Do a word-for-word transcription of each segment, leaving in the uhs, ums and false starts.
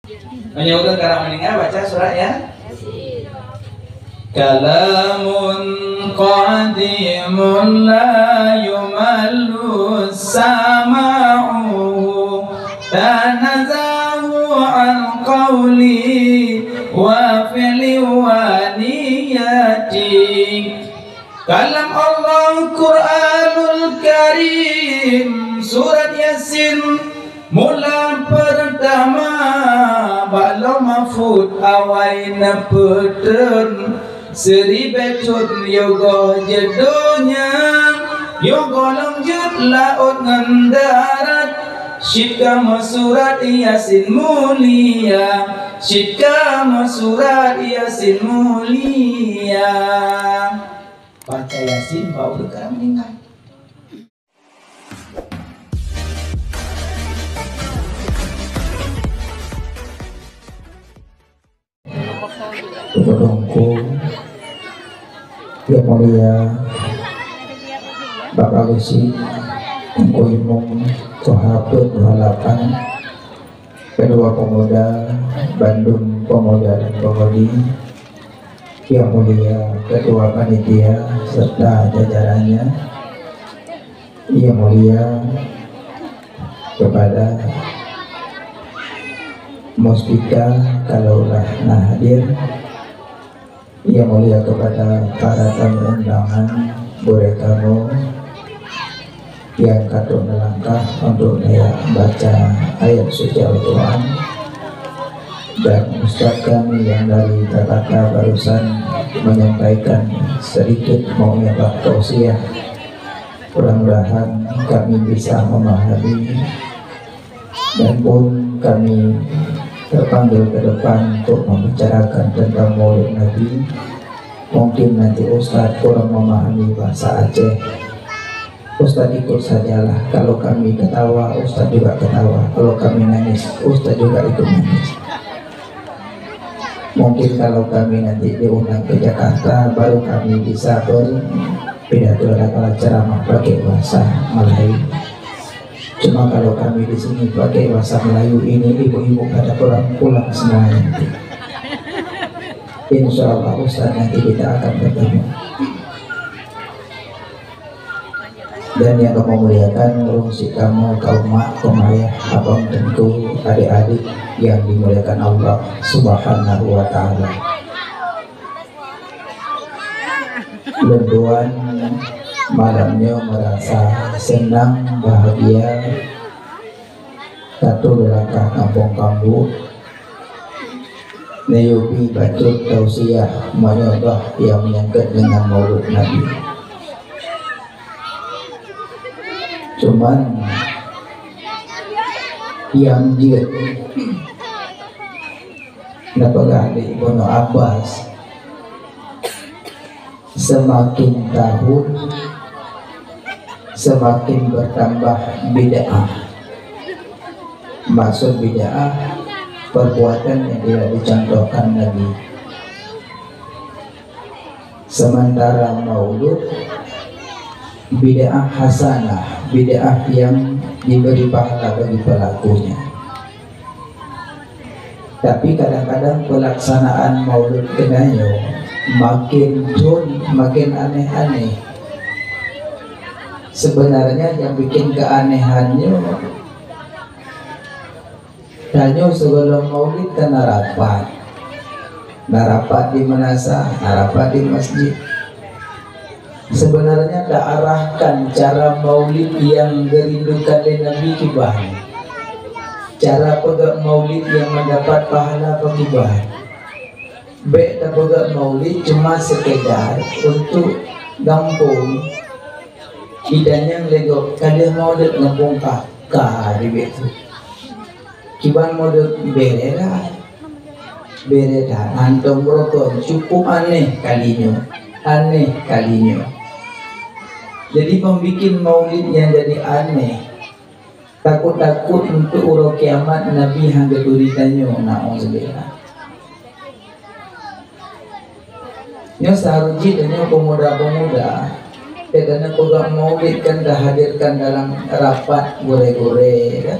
Meunyoe ureueng karap meuninggai, baca surat Yasin. Kalamun qadimun la yumallu sama'uhu, tanazahu an qawli wa fi'li wa niyati. Kalam Allah Quranul Karim, surat Yasin, mula peurtama bak Lauh Mahfuz awai neupeutrön. Siribèe thon yoh goh jeuet donya, yoh goh lom jeuet laôt ngon darat, cit kamoe surat Yasin mulia, cit kamoe surat Yasin mulia. Baca Yasin bak ureueng ka meuninggai. Ketua Teungku, Yang Mulia Bapak Geuchik, Teungku Imum, Tuha Peuet, Tuha Lapan, Ketua Pemuda, bandum pemuda dan pemudi, Yang Mulia Ketua Panitia serta jajarannya, Yang Mulia kepada Muspika, kalaulah na hadir, Yang Mulia kepada para tamu undangan, gurèe kamoe nyang ka trok neulangkah untuk neujak baca ayat suci Al-Quran, dan ustaz kami yang dari K K K barusan menyampaikan sedikit mau'izah tausiah. Mudah-mudahan kami bisa memahami. Dan pun kami terpanggil ke depan untuk membicarakan tentang Maulid Nabi. Mungkin nanti Ustaz kurang memahami bahasa Aceh. Ustaz ikut sajalah. Kalau kami ketawa, Ustaz juga ketawa. Kalau kami nangis, Ustaz juga ikut nangis. Mungkin kalau kami nanti diundang ke Jakarta, baru kami bisa berpidato dan ceramah pakai bahasa Melayu. Cuma kalau kami di sini pakai bahasa Melayu ini, ibu-ibu pada pulang, pulang semuanya nanti. Insya Allah Ustaz nanti kita akan bertemu. Dan yang kami muliakan, ureueng sikamoe kaum mak, kaum ayah, abang teungku, adik-adik yang dimuliakan Allah Subhanahu wa Ta'ala. Lôn tuan malam nyoe merasa senang, bahagia, ka trok langkah kampung-kampung, neuyue bacut tausiah meunyoe bah nyang menyangkut dengan Maulud Nabi. Cuman nyang jeuet, na peugah lé Ibnu Abbas, semakin tahun semakin bertambah bid'ah. Maksud bid'ah, perbuatan yang tidak dicontohkan Nabi. Sementara maulud, bid'ah hasanah, bid'ah yang diberi pahala bagi pelakunya. Tapi kadang-kadang pelaksanaan maulud keunoe makin thon makin aneh-aneh. Sebenarnya yang bikin keanehan nyoe, tanyoe sebelum maulid kan na rapat. Na rapat di meunasah, na rapat di masjid. Sebenarnya diarahkan cara maulid yang dirindukan lé Nabi kiban. Cara peugah maulid yang mendapat pahala apa kiban. Bèk tapeugah maulid cuma sekedar untuk gampông. Idanyang lé gob ka lheueh maulid gampông ka, ka di bèk tu. Kiban maulid bèrèh lah. Bèrèh that, hantom beurokon, cukup aneh kali nyoe. Aneh kali nyoe. Jadi, pembikin maulid yang jadi aneh, takut-takut untuk uroe kiamat Nabi hana geuturi tanyoe, naudzubillah. Nyoe seharusnya tanyoe pemuda-pemuda, keudana peugah maulid kan dihadirkan dalam rapat gurèe-gurèe, kan?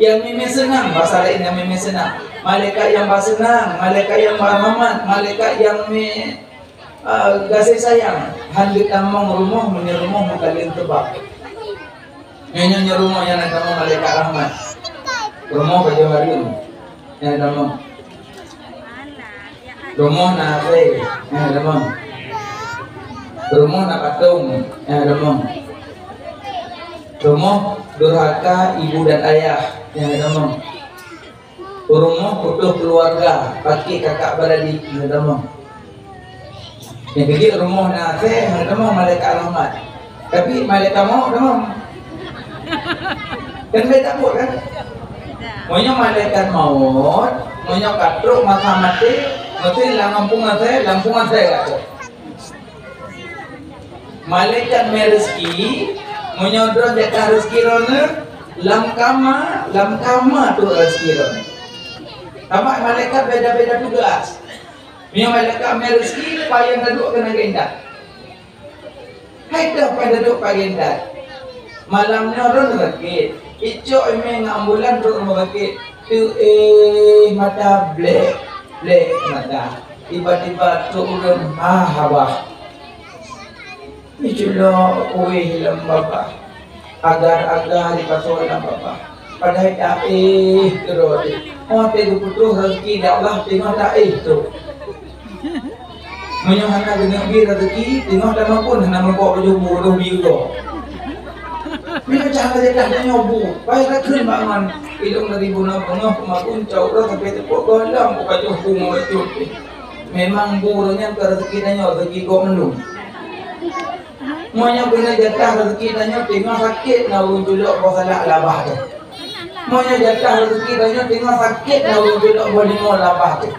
Nyang mimé seunang, basa laén nyang mimé seunang. Malaikat nyang ba seunang, malaikat nyang ba rahmat, malaikat nyang mi, eh, gaséh sayang. Han geutamong rumoh meunyoe rumoh meukaleueng teubak. Nyoe, nyoe, nyoe rumoh nyang na tamong malaikat rahmat. Rumoh pajoh hareuem nyang na tamong. Rumoh na asèe nyang na tamong. Rumoh na patong nyang na tamong. Rumoh durhaka ibu dan ayah nyang na tamong. Rumoh putôh keuluwarga, pakè kakak beuradik, hana tamong. Nyang keujeuet rumoh na asèe, hana tamong malaikat rahmat. Tapi malaikat maut tamong. Kan beda buet kan? Meunyoe malaikat maut, meunyoe ka trok masa maté, meusti lam gampông asèe, gampông asèe ka trok. Malaikat mé rezeki, meunyoe droe jatah rezeki droeneuh, lam kama, lam kama trok rezeki droeneuh. Sama malaikat beda-beda tugas. Meunyoe malaikat mé rezeki, payah taduek keunan geuintat. Hai teuh payah taduek keunan geuintat. Malam nyoe droeneuh sakét. Icok imè ngon ambulan trok rumoh sakét. Teuéh mata blek, blek mata. Tiba-tiba trok ureueng ha habah. Jiculok ueh lam babah, agar-agar jipasoe lam babah. Padahai taéh keudroe teuh. Watèe geuputôh rezeki di Allah, teungoh taéh trok. Meunyoe hana geuneuk bi rezeki, teungoh tamakun hana meubok bajèe bu, dôh bi goe. Meunyoe cara jatah tanyoe bu, payah takheun bak ngon ilong dari bunoe beungoh peumakun cok uroe sampoe teupok gohlom, buka jôh bu meucut. Memang bu ureueng nyan keu rezeki tanyoe, rezeki gob mandum. Meunyoe keuneuk jatah rezeki tanyoe, teungoh sakét na ureueng culok boh salak labah teuh. Meunyoe jatah rezeki tanyoe, teungoh sakét na ureueng culok boh limo labah teuh.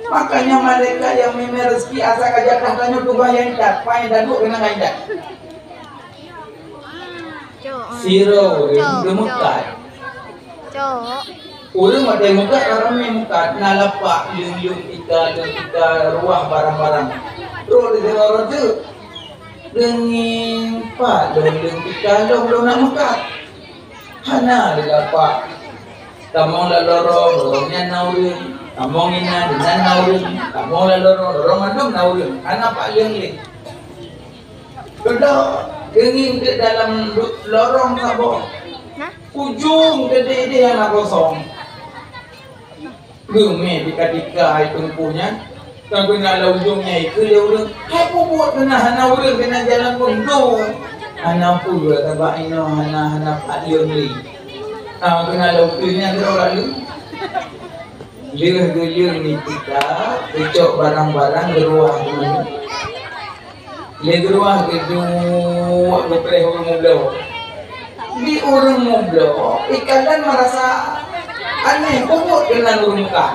Makanya malaikat nyang mimé rezeki asai ka jatah tanyoe tugaih nyang that, paih daduek keunan nyang that. Sidroe ureueng geumeukat. Cok. Ureueng watèe meukat, ramè meukat, na lapak, leueng-leueng tika, leueng tika, ruah barang-barang. Trok di deungoe rot teuk. Deungieng, pat lôn leueng tika lôn, lôn nak meukat. Hana dilapak. Tamong lam lorong, lorong nyan na ureueng. Tamong inan, inan na ureueng. Tamong lam lorong, lorong mandum na ureueng. Hana pat leueng lé. Sudah, deungieng di dalam lorong saboh. Ujong keudéh-déh hana kosong. Geumè tika-tika hai teungku nyan. Ka keunan lam ujong nyan ikeu lé ureueng. Hai peue buet keunan hana ureueng keunan jalan pun dong. Hana peue, sabab inoe hana, hana pat leueng lé. Ha, keunan lam uteuen nyan sidroe lalu. Lheueh geuleueng di tika, geucok barang-barang geuruah dulu. Lé geuruah geuduek geupreh ureueng mubloe. Di ureueng mubloe, ikalon meurasa aneh, peue buet keunan ureueng meukat.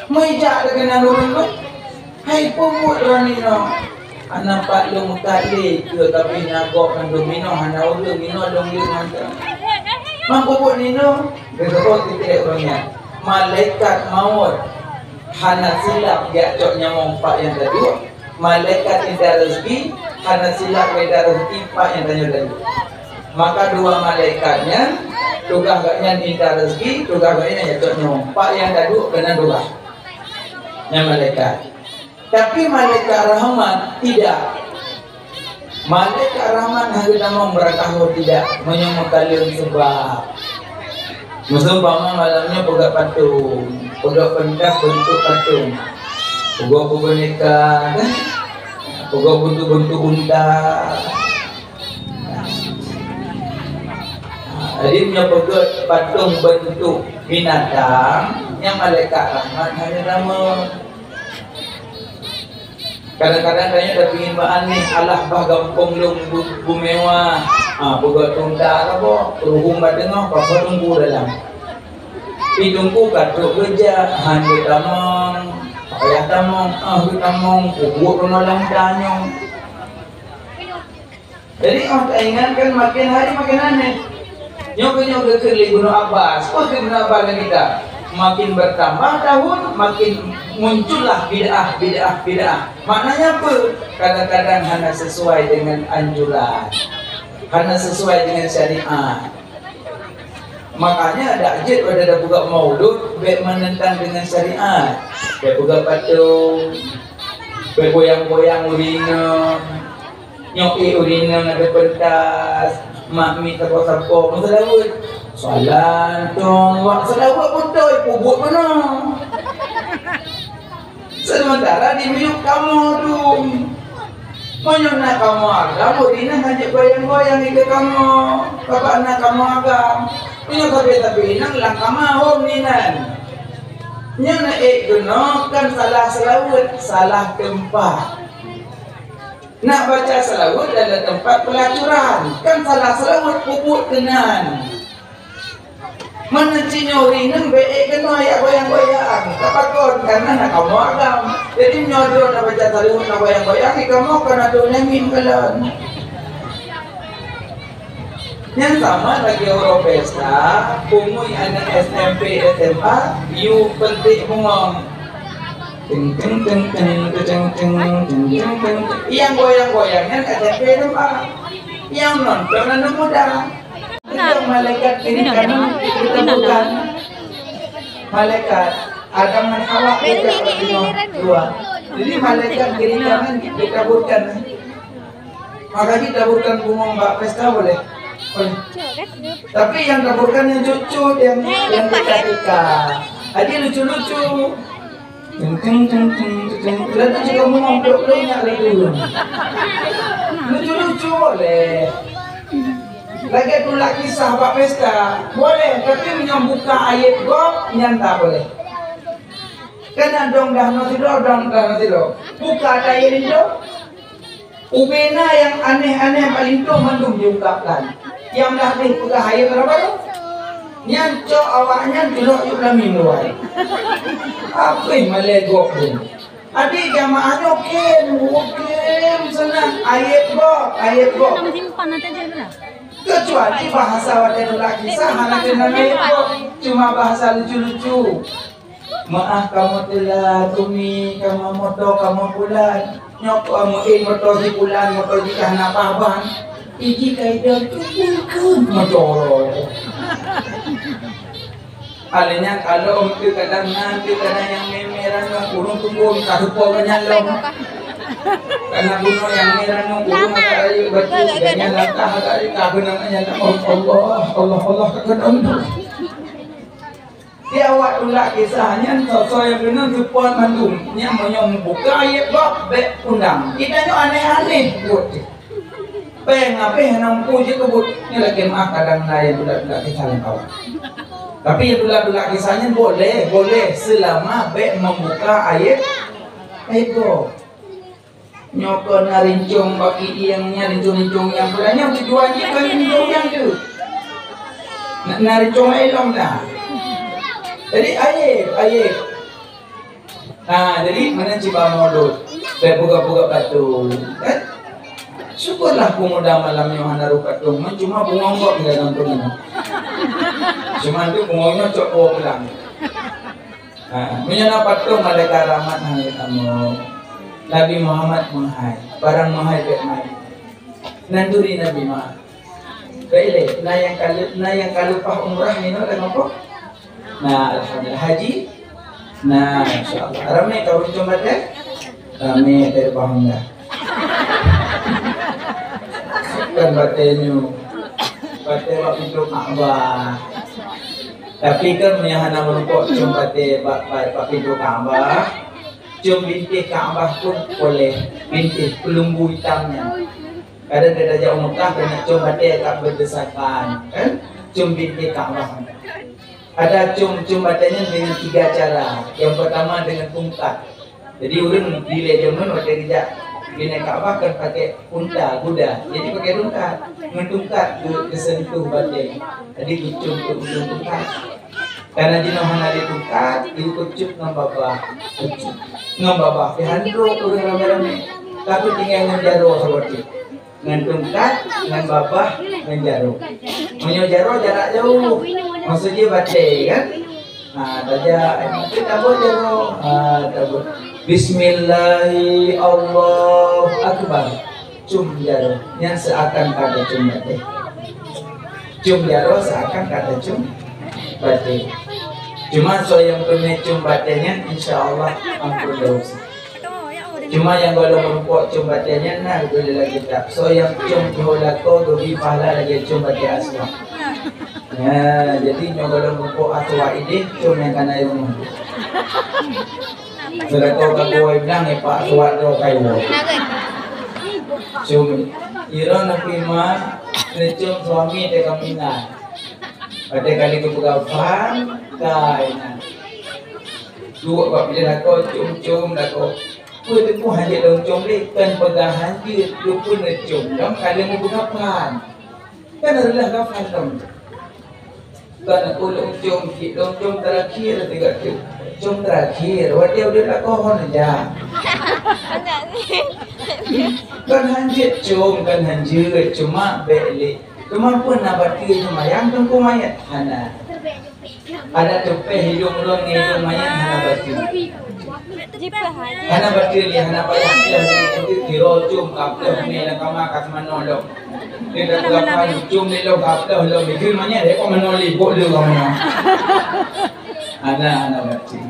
Meujak keunan ureueng tu, hai peue buet droeneuh inoe. Hana pat lôn meukat lé, keu tapi na gob mandum inoe, hana ureueng inoe lôn leueng mantong. Man peue buet inoe, geuseuôt titrek ureueng nyan. Malaikat mawöt hana silap jak cok nyawöng pat nyang taduek. Malaikat intat rezeki hana silap intat rezeki pat nyang tanyoe taduek. Maka dua malaikat nyan, tugaih gobnyan intat rezeki, tugaih gobnyan nyang cok nyawöng. Pat nyang taduek keunan tugaih. Nyan malaikat. Tapi malaikat rahmat tidak. Malaikat rahmat hana geutamong beuratahun tidak, meunyoe meukalon seubab. Meuseumpama malam nyoe peugöt patong, peugöt peuntas beuntuk patong, peugöt beuboneka, peugöt beuntuk-beuntuk unta. Jadi, meunyoe peugöt patong beuntuk binatang, nyan malaikat rahmat hana geutamong. Kadang-kadang tanyoe tapeuingat bak aneh, alah bah gampông lôn bu-, beumewah. Ha, peugöt unta saboh, peuruhueng bak teungoh, pakon teungku dalam. Di teungku ka trok geujak, han geutamong, payah tamong, ah, geutamong, peubuet keunoe lam tanyoe. Jadi, oh, taingat kan makin hari makin aneh. Nyoe keuh nyoe geukheun lé Ibnu Abbas. Peue kheun Ibnu Abbas ngon kita? Makin bertambah tahun, makin muncullah bid'ah, bid'ah, bid'ah. Maknanya apa? Kadang-kadang hana sesuai dengan anjuran. Hana sesuai dengan syariat. Makanya dak jeuet pada dak peugah maulud bèk menentang dengan syariat. Bèk peugah patung, bèk goyang-goyang ureueng inong. Nyoe ureueng inong ada pentas, mak mi sapo-sapo meuseulaweuet. Salam tong wak seulaweuet beutôi peubuet beuna. Sementara di miyueb kamoe dum. Meunyoe na kamoe agam, ureueng inong hana goyang-goyang ide kamoe. Sabab na kamoe agam. Meunyoe sabe-sabe inong lam kama hom inan. Nyoe na ék keunoe kan salah seulaweuet, salah teumpat. Nak baca seulaweuet dalam teumpat peulacuran, kan salah seulaweuet peubuet keunan. Meunan cit nyoe ureueng inong bèk ék keunoe jak goyang-goyang. Tapakon, karena na kamoe agam. Jadi, nyoe droe na baca seulaweuet na goyang-goyang, di kamoe kon ateueh nyang mim kalon. Nyang sama lagèe uroe pesta, pungui aneuk S M P, S M A, yue peunték bungong. Teng, teng, teng, teng, teng, teng, teng, teng, teng. Nyang goyang-goyang nyan S M P, S M A. Nyang nonton aneuk muda. Teuntang malaikat kiri kanan ditaburkan. Malaikat Adam ngon Hawa beda bak sinoe dua. Jadi malaikat kiri kanan ditaburkan. Maka ditaburkan bungong bak pesta boleh. Boleh. Tapi nyang taburkan nyang cut-cut, nyang, nyang tika-tika. Jadi lucu-lucu. Teng, teng, teng, teng, teng, teng. Lalu jika mau blok-blok nyak lagu. Lucu-lucu boleh. Lagèe tulak kisah bak pesta. Boleh, tapi meunyoe buka ayat gob, nyan tak boleh. Kan dong dah nasi dong, dong dah nasi dong. Buka ayat itu. Ubena nyang aneh-aneh bak linto mandum jiungkapkan. Nyang dah deh peugah hai barô-barô. Nyan cok awaknyan jilok yub lami luwai. Apéh malée gob deh. Adik jamaah nyoe kém, kém seunang ayat gob, ayat gob. Kamu simpan nanti aja lah. Kecuali bahasa watée tulak kisah hana keunan ayat gob, cuma bahasa lucu-lucu. Maah kamoe teulat, umi, kamoe moto kamoe pulan. Nyoe kamoe éh moto si pulan, moto jih ka hana paih ban. Iji kaidon keupeue moto. Alèh nyan kalon teuh kadang na teuh kadang nyang mé-mé ranong ureueng tumbông ka seupôt ngon nyang lom. Kana bunoe nyang mé ranong ureueng agak rayeuk bacut, dan nyang latah agak rayeuk ka keunong nyan. Oh Allah, Allah, Allah ka keunong. Di awak tulak kisah nyan, soe-soe nyang keunong seupôt mandum. Nyan meunyoe meubuka ayat gob, bèk undang. Kita nyoe aneh-aneh buet jih. Péng abéh hana mampu jikeubut. Nyoe lakée meuah kadang na nyang tulak-tulak kisah lam awak. Tapi nyang tulak-tulak kisah nyan boleh, boleh seulama bèk meubuka ayat, ayat gob. Nyoe kon na rincong bak iéng nyan, rincong-rincong nyang peue nyan tujuan jih kon rincong nyang tu. Na, na rincong laén lom na. Jadi aéb, aéb. Ha, jadi meunan cit bak mulod. Bèk peugah-peugah patung, kan? Syukurlah peumuda malam nyoe hana rôh patung, man cuma bungong gob tinggai lam teungoh. Cuma tu bungong nyoe cok bawa pulang. Ha, meunyoe na patung malaikat rahmat hai kamoe. Nabi Muhammad meuhai, barang meuhai bèk mai. Nan turi Nabi meuhai. Bèk ilée, na nyang ka le-, na nyang ka leupah umrah inoe lam gampông? Na, alhamdulillah. Haji? Na, insyaallah. Ramé ka ureueng cong batèe? Ramé dari Honda. Kan batèe nyoe. Batèe bak pintoe Ka'bah. Tapi kan meunyo hana meurumpok cong batèe bak, bak, bak pintoe Ka'bah, cong bintéh Ka'bah pun boleh, bintéh peulumbu itam nyan. Kadang ka tajak u Mekah, keuneuk cong batèe ka beudesakan, kan? Cong bintéh Ka'bah. Ada cong, cong batèe nyan dengan tiga cara. Yang pertama dengan tungkat. Jadi, ureueng dilèe jameun watèe geujak binèe Ka'bah kan pakai unta, kuda. Jadi, pakai tungkat. Ngon tungkat geu-, geuseuntuh batèe. Jadi, geucong tu ujong tungkat. Karena jinoe hana lé tungkat, geukucut ngon babah. Kucut ngon babah. Pih han trôk ureueng ramé-ramé. Tapi tinggai ngon jaroe saboh teuk. Ngon tungkat, ngon babah, ngon jaroe. Meunyoe jaroe jarak jauh, maksud jih batèe, kan? Ha, tajak, tapi tabot jaroe. Ha, tabot. Bismillah, Allahu Akbar. Cong jaroe. Nyan seuakan ka tacong batèe. Cong jaroe seuakan ka tacong. batée. Cuma soe nyang peureulée com batée nyan, insya Allah ampôn dosa. Cuma nyang gohlom meurumpok com batée nyan na geubri lagée kitab. Soe nyang com jihôi lakoe geubri pahala lagée com batée aswak. Nah, jadi nyoe gohlom meurumpok aswak idéh, com nyang ka na i rumoh. Seulakoe ka kuwoe blang, eh, pak suwat droe kayuwoe. Cuma, ira neupi ma, neucom suami teuka mina. Watée kali geupeugah fan, ka inan. Duek bak biléh lakoe, com-com lakoe. Peue teungku hanjeuet lôn com lé, kan peugah hanjeuet, keupeue neucom. Dong ka lheueh meupeugah fan. Kan reulah ka fan dong. Kan ulôn com cit, lôn com terakhir tiga tu. Com terakhir, watée udeb lakoe hon jak. Kan hanjeuet com, kan hanjeuet, cuma bék lé. Cuma peue na bateue seumayang teungku manyét? Hana. Ada teupéh hidông lôn ngon hidông manyét hana bateue. Hana bateue lé, hana payah pleuh lé, kiro com ka pleuh mé lam kama ka seumanoe lom. Dia dah peugah palu, com lé lom, ka pleuh lom, dia manyét, dia kok manoe lé, bok lé kok manoe. Hana, hana bateue.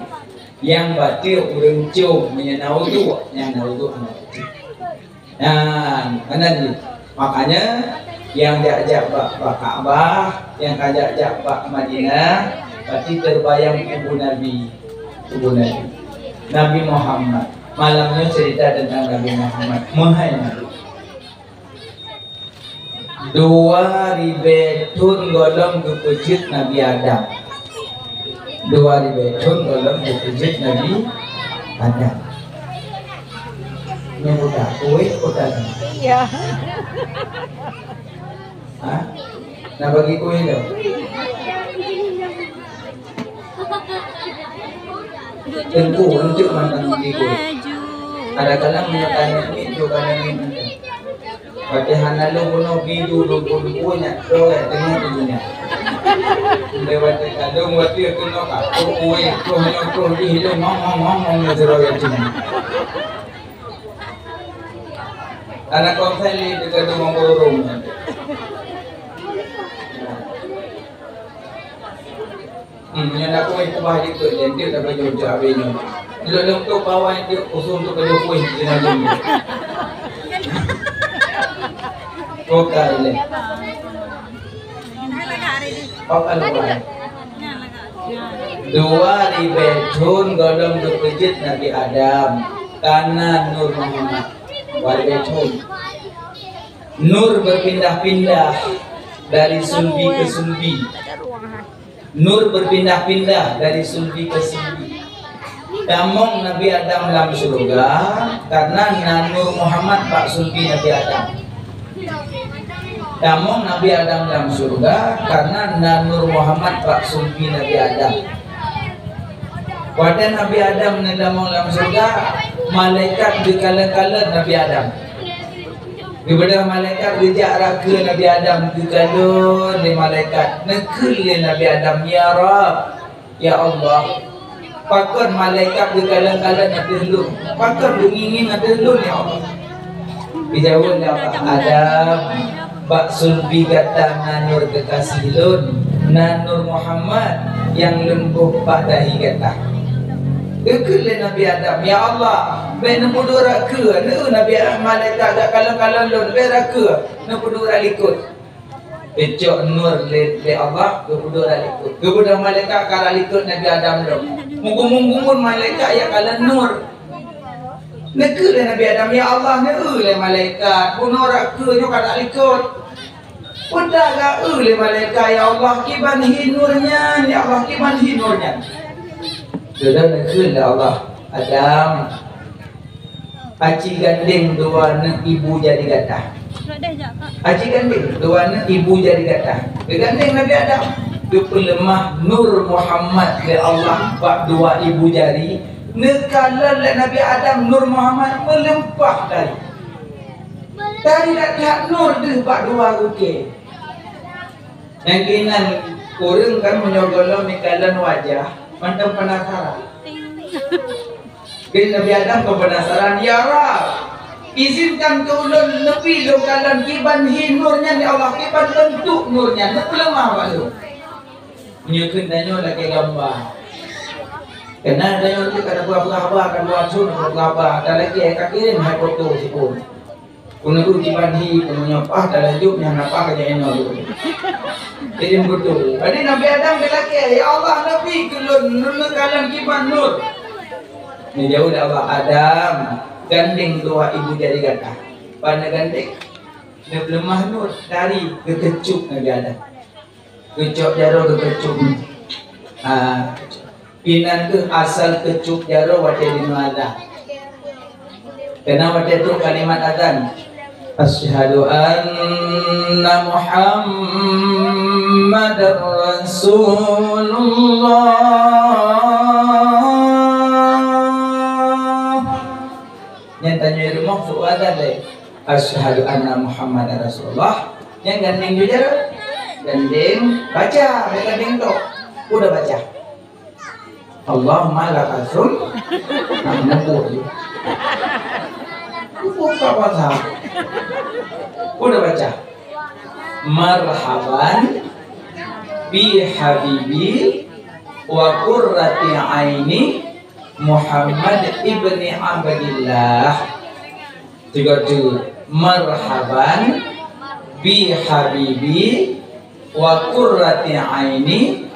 Nyang bateue ureuëng com, meunyoe na uduk, nyang na uduk hana bateue. Nah, hana jih. Makanya, nyang jak-jak bak, bak Ka'bah, nyang ka jak-jak bak Madinah, pasti terbayang kubu Nabi. Kubu Nabi. Nabi Muhammad. Malam nyoe cerita tentang Nabi Muhammad. Meuhai Nabi. Dua ribée thon gohlom geupeujeuet Nabi Adam. Dua ribée thon gohlom geupeujeuet Nabi Adam. Nyoe muda, kueh peugah. Iya. Ha? Nah, bagi kueh tu. Teungku, untuk mantong bagi kueh. Ada kalang meunyoe tanyong ni, tu kalang ni. Watée hana lôn bunoe bi du lôn pun kueh nyak, tu ya, teungoh tu nyak. Lewat kadang watée keunoe ka, tu kueh, tu nyoe, tu di hidung, ngong, ngong, ngong, ngong, nyoe sidroe ya cuma. Anak konsel ni dekat rumah burung. Hmm, nyan aku ikut bah ikut, jadi tak baju untuk habis ni. Dulu tu pawai tu khusus untuk baju kuih di dalam ni. Bukan ni. Bukan, bukan. Dua ribée thon gohlom geupeujeuet Nabi Adam, kana Nur Muhammad. Dua ribée thon. Nur berpindah-pindah dari sumbi ke sumbi. Nur berpindah-pindah dari sumbi ke sumbi. Tamong Nabi Adam lam syeuruga karena na Nur Muhammad bak sumbi Nabi Adam. Tamong Nabi Adam lam syeuruga karena na Nur Muhammad bak sumbi Nabi Adam. Watée Nabi Adam neutamong lam syeuruga, malaikat geukalon-kalon Nabi Adam. Geubeudôh malaikat geujak rakeue Nabi Adam, geukalon lé malaikat, neukheun lé Nabi Adam, "Ya Rabb, ya Allah, pakon malaikat geukalon-kalon ateueh lôn? Pakon geungieng-ngieng ateueh lôn, ya Allah?" Geujaweueb lé Allah, "Adam, bak sumbi gata na nur keukaséh lôn, na Nur Muhammad nyang lôn boh bak dahi gata." Geukheun lé Nabi Adam, "Ya Allah, bék neupeuduek rakeue, neu Nabi Adam malaikat geukalon-kalon lôn, bék rakeue, neupeuduek likot." Geucok nur lé, lé Allah, geupeuduek lam likot. Geubeudôh malaikat ka lam likot Nabi Adam lom. Meugumun-gumun malaikat nyang kalon nur. Neukheun lé Nabi Adam, "Ya Allah, neu lé malaikat, bunoe rakeue nyoe ka lam likot." Peue teuma geu lé malaikat, "Ya Allah, kiban hi nur nyan, ya Allah, kiban hi nur nyan." Sudah neukheun lé Allah, "Adam, aci gandeng dua aneuk ibu jari gata." Aci gandeng dua aneuk ibu jari gata. Geugandeng Nabi Adam. Geupeuleumah Nur Muhammad lé Allah bak dua ibu jari. Neukalon lé Nabi Adam Nur Muhammad meulimpah dari. Dari that-that nur deuh bak dua gukée. Nyang keunan ureuëng kan meunyoe gohlom neukalon wajah, mantong penasaran. Jadi Nabi Adam pun penasaran, "Ya Rabb, izinkan keu ulôn neubi lôn kalon kiban hi nur nyan, ya Allah, kiban beuntuk nur nyan, neupeuleumah bak lôn." Nyoe kheun tanyoe lakée gamba. Keunan tanyoe tu ka dapeuhaba, ka dua thon dapeuhaba, talakée ka kirém hai foto sipon. Keuneuk kiban hi, keuneuk nyoe paih, talajok nyan na paih ka jai inoe tu. Kirém foto. Jadi Nabi Adam geulakée, "Ya Allah, neubi keu lôn, lôn neukalon kiban nur." Neujaweueb lé Allah, "Adam, gandéng dua ibu jari gata." Ban neugandéng, neupeuleumah nur, tari geukeucok Nabi Adam. Geucok jaroe geukeucok. Ah, inan kheueh asal keucok jaroe watée deungoe azan. Keunan watée trok kalimat azan, "Asyhadu anna Muhammadar Rasulullah." Nyan tanyoe rumoh su azan lé, "Asyhadu anna Muhammadar Rasulullah." Nyan gandéng jujur. Gandéng baca, bukan gandéng tok. Udah baca. Allahumma lakasum. Nah, mubuh je. Mubuh ka puasa. Udah baca. "Marhaban bi habibi wa qurrati aini Muhammad ibni Abdillah." Tiga tu, "Marhaban bi habibi wa qurrati aini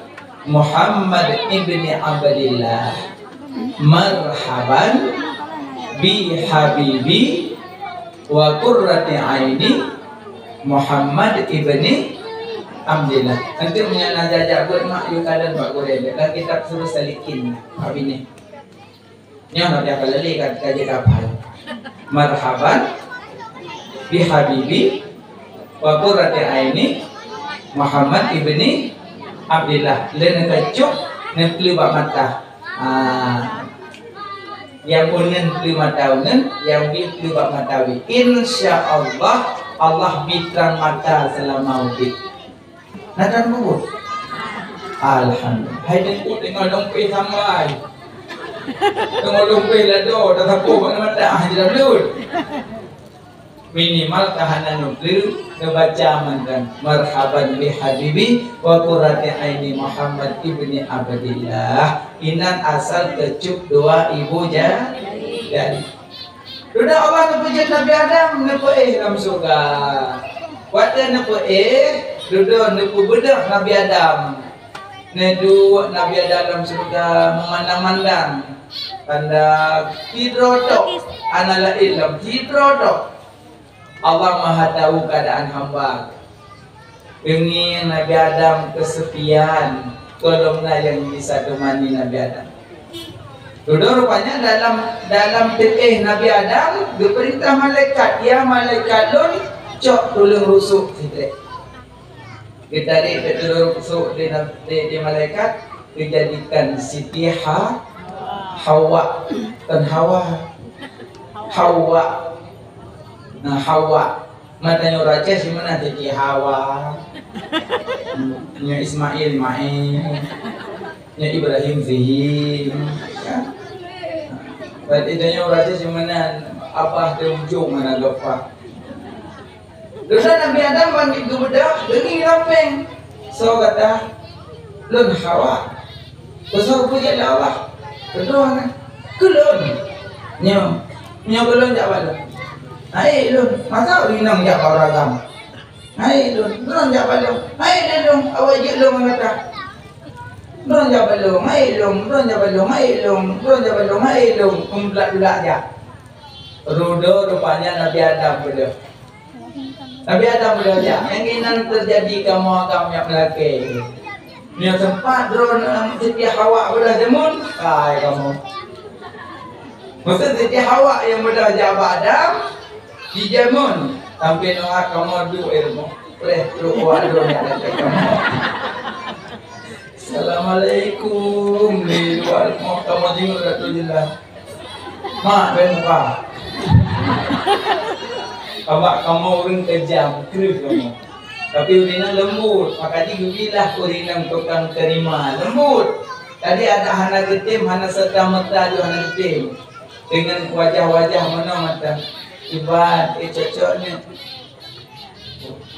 Muhammad ibni Abdillah." "Marhaban bi habibi wa qurrati aini Muhammad ibni Abdillah." Nanti meunyoe na jajak buet mak, yue kalon bak gurée, lam kitab Suruh Salikin, Pak Bini. Nyoe na biasa lé ka, ka jeuet hafal. "Marhaban bi habibi wa qurrati aini Muhammad ibni Abdillah." Lé neukeucok, neupeuleueh bak mata. Ah. Nyang uneun peuleueh mata uneun, nyang bi peuleueh bak mata bi. Insya Allah, Allah bi trang mata seulama udeb. Na tan bubuet? Alhamdulillah. Hai teungku teungoh lôn pih sambai. Teungoh lôn pih lado, tasapoh bak mata, ah, jeuet lôn. Minimal ka hana neupeuleueh, neubaca mantong, "Marhaban bi habibi wa qurrati aini Muhammad ibni Abdillah." Inan asal keucok dua ibu ja-, jari. Dudoe Allah neupeujeuet Nabi Adam, neupeuéh lam syeuruga. Watée neupeuéh, dudoe neupeubeudôh Nabi Adam. Neuduek Nabi Adam lam syeuruga meumandang-mandang. Tanda sidroe tok, hana laén lom, sidroe tok. Allah Maha Tahu keuadaan hamba. Teungieng Nabi Adam keusepian, gohlom na nyang bisa teumani Nabi Adam. Dudoe rupanya dalam, dalam teuéh Nabi Adam, geupeurintah malaikat, "Ya malaikat lôn, cok tuleueng rusok sitrek." Geutarek teuh tuleueng rusok di, di, di malaikat, geujadikan Siti Ha-, Hawa, kon Hawa. Hawa. Nah, Hawa. Mata nyoe Aceh si meunan Siti Hawa. Nyoe Ismail Mail. Nyoe Ibrahim Zihim. Berarti tanyoe Aceh si meunan Abah di ujong mana lupa. Dosa Nabi Adam ban geubeudôh, deungieng rampéng. Soe gata? Lôn Hawa. Peue soe peujeuet lé Allah? Keudroe na. Keu lôn. Nyoe. Nyoe keu lôn jak bak lôn. Hai lôn. Masa ureueng inong jak bak ureueng agam? Hai lôn. Droeneuh jak bak lôn. Hai lôn. Awai jeuet lôn ngon gata. Droeneuh jak bak lôn. Hai lôn. Droeneuh jak bak lôn. Hai lôn. Droeneuh jak bak lôn. Hai lôn. Meudulak-dulak jak. Dudoe rupanya Nabi Adam beudôh. Nabi Adam beudôh jak. Nyang inan teujadi kamoe agam nyang meulakée. Nyoe teumpat droeneuh Siti Hawa beudôh jameun, kai kamoe. Maksud Siti Hawa nyang beudôh jak bak Adam, jijameun, sampoe neuhat kamoe duek ilmu. Preh trok awak droeneuh nyang datang kamoe. Assalamualaikum. Di luwa rumoh kamoe jingok dak tu jeulaih. Mak, bèk muka. Awak kamoe ureueng keujam, kreueh kamoe. Tapi ureueng inong leumbot, maka jigeubilah ureueng inong tukang terima, leumbot. Tadi ada hana geutem, hana serta-merta jih hana geutem. Dengan wajah-wajah meunoe mantong. Iban, eh, cocok ni.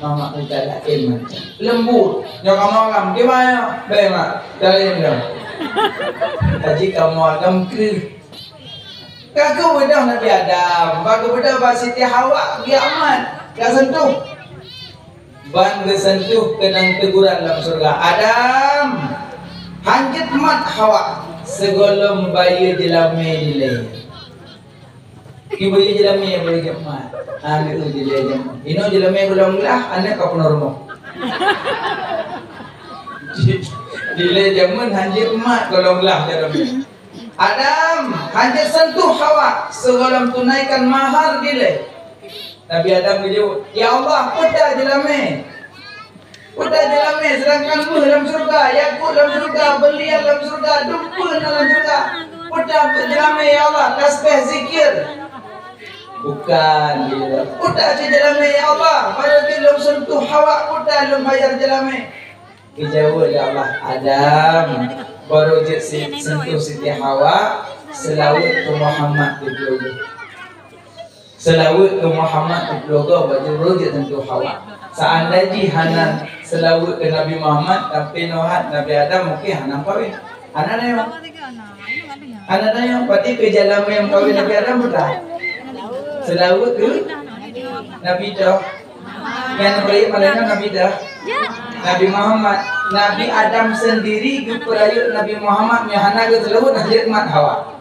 Mamak minta laén macam lembut. Nyoe kamoe agam, di mana? Baik, Mak. Laén dah. Tadi kamoe agam kreueh. Ka geubeudôh Nabi Adam, ba geubeudôh bak Siti Hawa, kiamat ka sentuh. Ban geusentuh keunong teguran lam syeuruga, "Adam, hanjeuet mat Hawa, sigohlom bayeue jeulamé dilée." Ibu jeulamé nyang boleh jeuet mat. Aneuk jeulamé jeuet mat. Inoe jeulamé golom glah, aneuk ka peunoh rumoh. Dilée jameun hanjeuet mat golom glah jeulamé. Adam, hanjeuet sentuh Hawa, sigohlom tunaikan mahar dilée. Nabi Adam geujaweueb, "Ya Allah, peue ta jeulamé? Peue ta jeulamé, seudangkan méuh lam syeuruga, yakut lam syeuruga, beulian lam syeuruga, dumpeue na lam syeuruga. Peue ta jeulamé, ya Allah, tasbih, zikir?" "Bukan," geujaweueb. "Peue ta jeulamé, ya Allah, barô jeuet lôn sentuh Hawa, peue ta lôn bayar jeulamé?" Geujaweueb lé Allah, "Adam, barô jeuet si-, sentuh Siti Hawa, seulaweuet keu Muhammad teuh." Seulaweuet keu Muhammad teuh, barô jeuet sentuh Hawa. Seandai jih hana seulaweuet keu Nabi Muhammad, tapi nyoe hat Nabi Adam mungken hana meukawen. Hana na nyoe. Hana na nyoe, berarti keu jeulamé nyang meukawen Nabi Adam peue ta? Seulaweuet keu Nabi toh. Nyang peurayeuk malam nyoe Nabi toh. Nabi Muhammad. Nabi Adam sendiri geupeurayeuk Nabi Muhammad nyang hana geuseulaweuet, hanjeuet mat Hawa.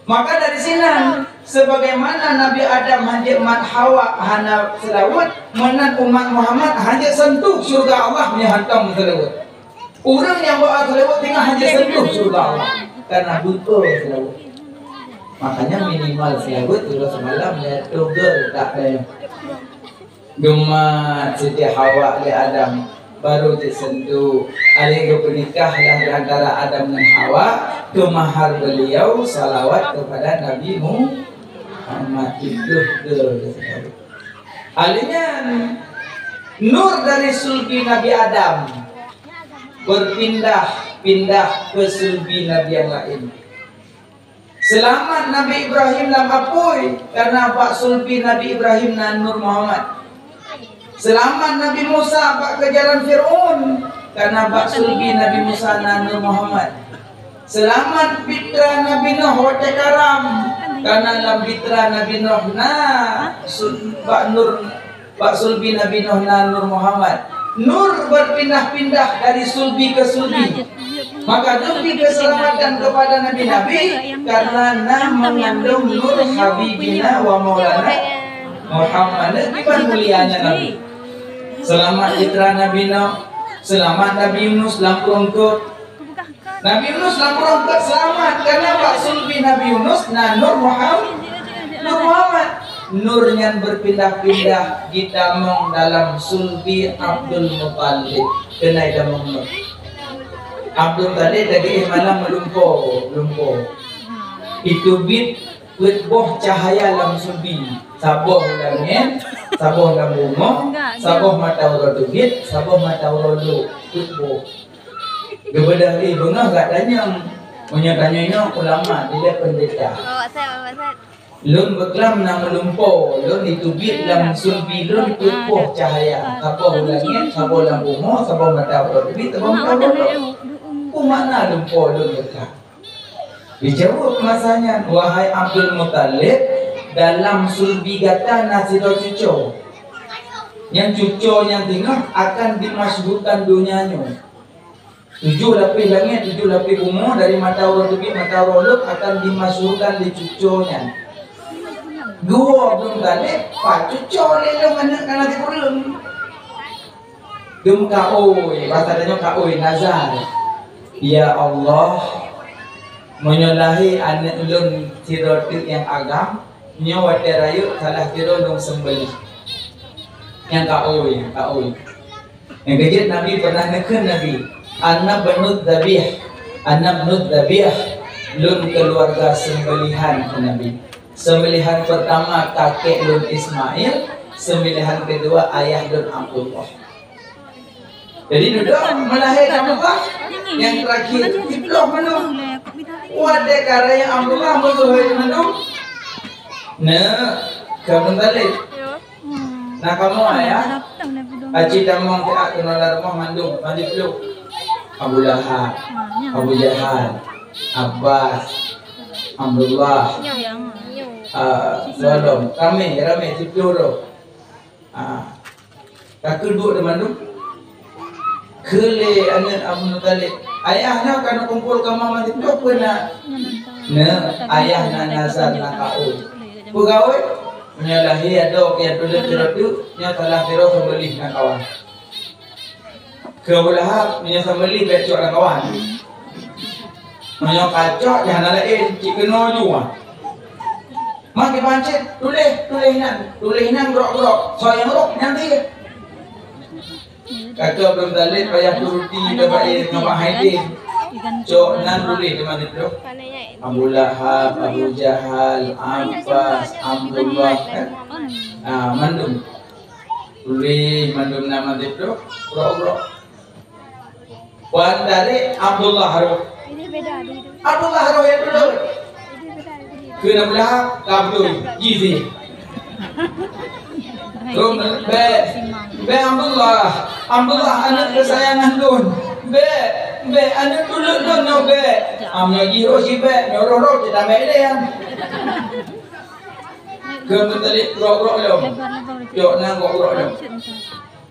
Maka dari sinan, sebagaimana Nabi Adam hanjeuet mat Hawa hana seulaweuet, meunan umat Muhammad hanjeuet sentuh syeuruga Allah meunyoe hantom seulaweuet. Ureueng nyang bak seulaweuet teungoh hanjeuet sentuh syeuruga Allah, karena beuet seulaweuet. Makanya minimal seulaweuet tiga semalam ya, toga tak ada. Geumat Siti Hawa lé Adam, barô jeuet sentuh. Alèh geupeunikah lah di antara Adam ngon Hawa, keu mahar beliau salawat kepada Nabi Muhammad. Alèh nyan, nur dari sulbi Nabi Adam berpindah-pindah ke sulbi Nabi yang lain. Seulamat Nabi Ibrahim lam apui, karena bak sulbi Nabi Ibrahim na Nur Muhammad. Seulamat Nabi Musa bak keujaran Fir'aun, karena bak sulbi Nabi Musa na Nur Muhammad. Seulamat pitra Nabi Nuh watèe karam, karena lam pitra Nabi Nuh na sun-, bak nur Bak sulbi Nabi Nuh na Nur Muhammad. Nur berpindah-pindah dari sulbi ke sulbi. Maka demi keselamatan kepada nabi-nabi, karena na mengandung nur Habibina wa Maulana Muhammad. Kiban mulianya Nabi. Seulamat citra Nabi Nuh, seulamat Nabi Yunus lam peurungkôt. Nabi Yunus lam peurungkôt seulamat, karena bak sulbi Nabi Yunus na Nur Muhammad. Nur Muhammad. Nur nyan berpindah-pindah jitamong dalam sulbi Abdul Muttalib. Keunan jitamong nur. Abdul Muttalib lagèe malam meulumpoe, meulumpoe. Jiteubiet peuet boh cahya lam sulbi. Saboh u langèt, saboh lam bumoe, saboh mata uroe teubiet, saboh mata uroe lhok. Peuet boh. Geubeudôh lé beungoh geutanyoe, meunyoe tanyoe nyoe ulama, dilèe peundeta. Lôn beuklam na meulumpoe, lôn jiteubiet lam sulbi lôn peuet boh cahya, saboh u langèt, saboh lam bumoe, saboh mata uroe teubiet, saboh mata uroe lhok. Peue makna lumpoe lôn beuklam? Dijaweueb masa nyan, "Wahai Abdul Muttalib, dalam sulbi gata na sidroe cucoe. Nyang cucoe nyan teungoh akan dimasyhurkan donya nyoe. Tujoh lapéh langèt, tujoh lapéh bumoe, dari mata uroe teubiet, mata uroe lhok akan dimasyhurkan lé cucoe nyan." Geuwoe Abdul Muttalib, "Pat cucoe lé lôn aneuk kana sikureueng?" Geumeukaôi, basa tanyoe kaôi, nazar. "Ya Allah, meunyoe lahé aneuk lôn sidroe teuk nyang agam, nyoe watèe rayeuk salah sidroe lôn seumbeulih." Nyang kaôi, nyang kaôi. Nyang keujeuet Nabi pernah neukheun Nabi, "Ana bnu dzabih, ana bnu dzabih, lôn keuluwarga seumbeulaihan," kheun Nabi. "Seumbeulaihan peurtama kakek lôn Ismail, seumbeulaihan keudua ayah lôn Abdullah." Jadi dudoe meulahé Abdullah, nyang teurakhir jiploh mandum. Watèe ka rayeuk Abdullah meugeuhôi mandum. Neuk, ka Abdul Muttalib. Na kamoe ya? Aci tamong teuak keunoe lam rumoh mandum, mandum dulu. Abu Lahab, Abu Jahal, Abbas, Abdullah, ah, Solom. Ramé, ramé, siplôh droe. Ah. Ka keuduek di mandum. Keu lé aneuk Abdul Muthalib, "Ayah nyoe ka neukumpol kamoe mandum, peue na?" "Na, ayah na nazar na kaul." "Peue gaul?" "Meunyoe lahé adoe nyang tuleueng sidroe teuk, nyoe salah sidroe seumeubeuléh lam kawan." Keu Abu Lahab, "Meunyoe seumeubeuléh bèk cok lam kawan. Meunyoe ka cok, nyan hana laén, cit keunoe jua." Maka bancet, tuléh, tuléh nan, tuléh nan grok-grok, soe nyang rhot nyan dia. Ka keuh Abdul Muthalib payah turuti keu Bak Aidin ngon Bak Aidin. Cok nan tuléh di mandum tu. Abu Lahab, Abu Jahal, Abbas, Abdullah, kan? Ah, mandum. Tuléh mandum nan mandum tu, grok-grok. Wan dari Abdullah Harun. Ini beda, beda. Abdullah Harun yang dulu. Ini beda, beda. Kena belah kabdul gizi. Rum be, be Abdullah, Abdullah aneuk kesayangan lôn. Be, be aneuk tuleueng lôn nyoe be. Am nyoe jih roh si be, nyoe roh-roh kita be dia. Keu Muthalib grok-grok lom. Cok nan grok-grok lom.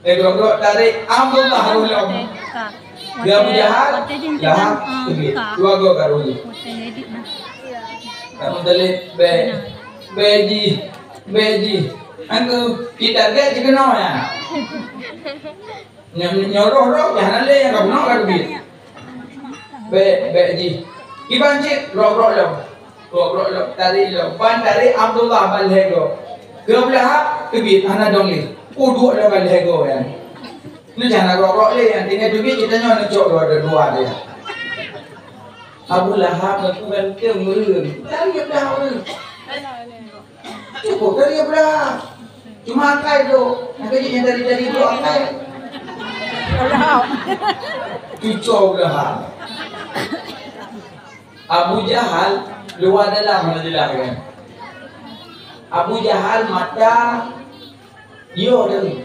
Eh, grok-grok tarék Abdullah Harun lom. Dia Abu Jahal, Lahab, teubiet. Dua go ka rugi. Keu Muthalib, be, be jih, be jih. Angku, kita get jikeunoe ya. Nyo-, nyoe roh-roh, ya hana lé nyang ka bunoe ka teubiet. Bèk, bèk jih. Iban cit, grok-grok lom. Grok-grok lom, tarék lom. Ban tarék Abdullah ban lhèe goe. Keu Abu Lahab, teubiet, hana dong lé. Peuduek lom ban lhèe goe nyan. Nyoe hana grok-grok lé nyan. Tinggai teubiet, geutanyoe neucok dua, dua, dua dia. Abu Lahab ngon ureueng teuh meureun. Tarék dah ureueng. Cukup dari Abraham. Cuma akai tu. Nak kerja yang dari-dari tu akai. Cucok Abraham. Abu Jahal luar dalam mana jelas kan? Abu Jahal mata yo dari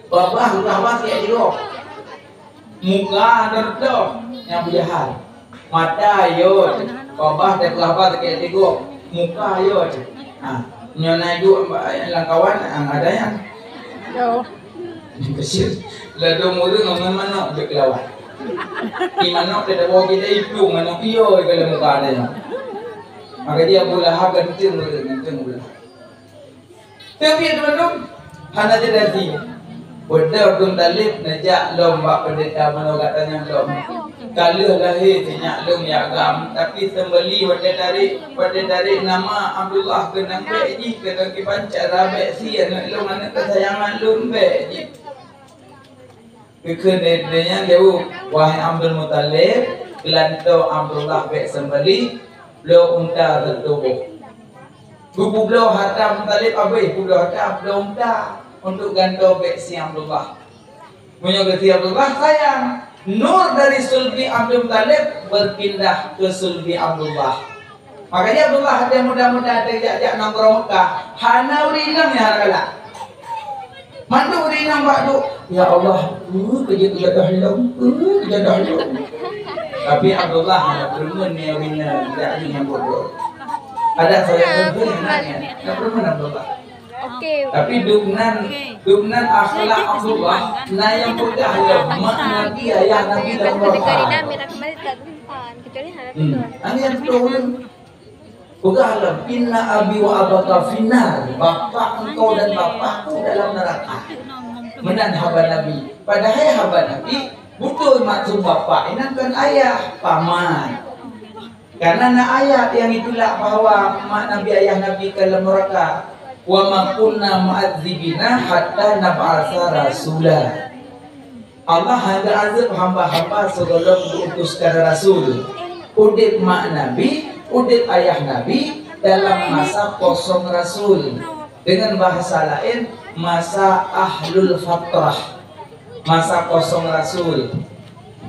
babah udah masih di roh. Muka ada betul yang Abu Jahal. Mata yo, babah dan pelaba sakét tigo. Muka yo. Ha, nyoe na iduek lam kawan, ha, ada yang. Yo. Kecil. Ladom ureueng ngon manok dek lawan. Di manok kita bawa kita itu manok iyo kalau muka ada yang. Maka dia Abu Lahab ganteng ureueng, ganteng ureueng. Tapi teuma-teuma hana jadi. Beudôh Abdul Muthalib neujak lom bak peundeta bunoe gata nyang lom. Ka lheueh lahé sinyak lom ya agam, tapi seumeubeuléh watèe tarék, watèe tarék nama Abdullah keunong bèk jih, keunong kiban cara bèk si aneuk lôn, aneuk keusayangan lôn bèk jih. Geukheun lé nyan jaweueb, "Wahai Abdul Muthalib, geulantoe Abdullah bèk seumeubeuléh, bloe unta seutuboh." Geupubloe hareuta Muthalib abéh, publoe hareuta, bloe unta untuk gantoe bèk si Abdullah. Meunyoe geusi Abdullah sayang, nur dari sulbi Abdul Muthalib berpindah ke sulbi Abdullah. Makanya Abdullah ada muda-muda ada jak-jak nanggroe Mekah, hana ureueng inong nyang hana galak. Mandum ureueng inong bak duek, "Ya Allah, uh, keu jeuet jodoh lom, uh, keu jodoh lom." Tapi Abdullah hana peurumun nyan ureueng inong, jak nyambut duek. Ada saya pun hana nyan, hana peurumun Abdullah. Oke. Tapi dubnan, dubnan akhlak Abdullah na nyang peugah lom mak Nabi, ayah Nabi lam neuraka. Hmm. Hana nyang beutôi. Peugah lom, "Inna abi wa abaka finnar, bapak engkau dan bapakku dalam neraka." Meunan haba Nabi. Padahai haba Nabi, beutôi maksud bapak inan kon ayah, paman. Karena na ayat yang itulak bahwa mak Nabi, ayah Nabi ka lam neuraka. "Wa ma kunna mu'adzibina hatta nab'atsa rasula." Allah hana azab hamba-hamba sigohlom geuutus keu rasul. Udeb mak Nabi, udeb ayah Nabi dalam masa kosong rasul. Dengan bahasa lain, masa ahlul fatrah. Masa kosong rasul.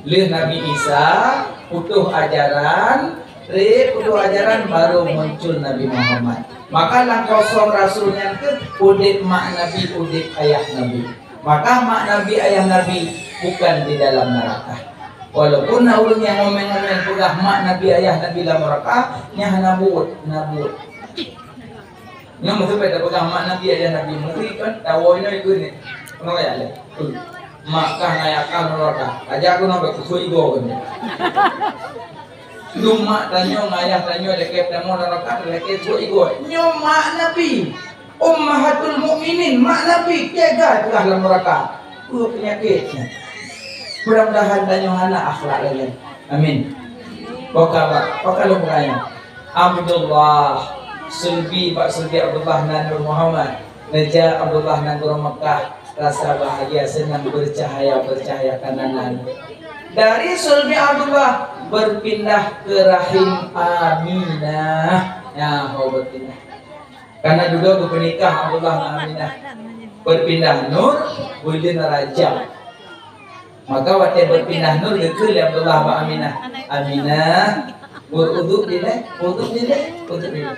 Lheueh Nabi Isa putôh ajaran, trép putôh ajaran, baru muncul Nabi Muhammad. Maka lam kosong rasul nyan keuh udeb mak Nabi, udeb ayah Nabi. Maka mak Nabi, ayah Nabi bukan di dalam neraka. Walaupun na ureuëng nyang ngomel-ngomel peugah mak Nabi, ayah Nabi lam neraka, nyan hana buet, hana buet. Nyoe meuseubet tapeugah mak Nabi, ayah Nabi, meuri kan, tawoe nyoe ikut ni. Kenapa ya, leh? Mak kah, ayah kah, neraka. Aja aku nampak kusuk igo kan. Lu mak tanyoe, ayah tanyoe, lakée tanyoe, neraka, lakée kusuk igo. Nyoe mak Nabi. Ummahatul Mukminin, mak Nabi, tega telah lam neraka. Peue peunyakét nyan. Mudah-mudahan tanyoe hana akhlak lagée nyan. Amin. Boka bak, boka lôn peugah nyan. Abdullah, sulbi bak sulbi Abdullah nan Nur Muhammad. Neujak Abdullah nan Nur Makkah, rasa bahagia, seunang, bercahaya-bercahaya keunan. Dari sulbi Abdullah berpindah ke rahim Aminah. Nyan ho berpindah. Karena dudoe geupeunikah Abdullah ngon Aminah. Berpindah nur, buleuen Rajab. Maka watée berpindah nur geukheun lé Abdullah bak Aminah, "Aminah, berwuduk dilée, wuduk dilée, wuduk dilée."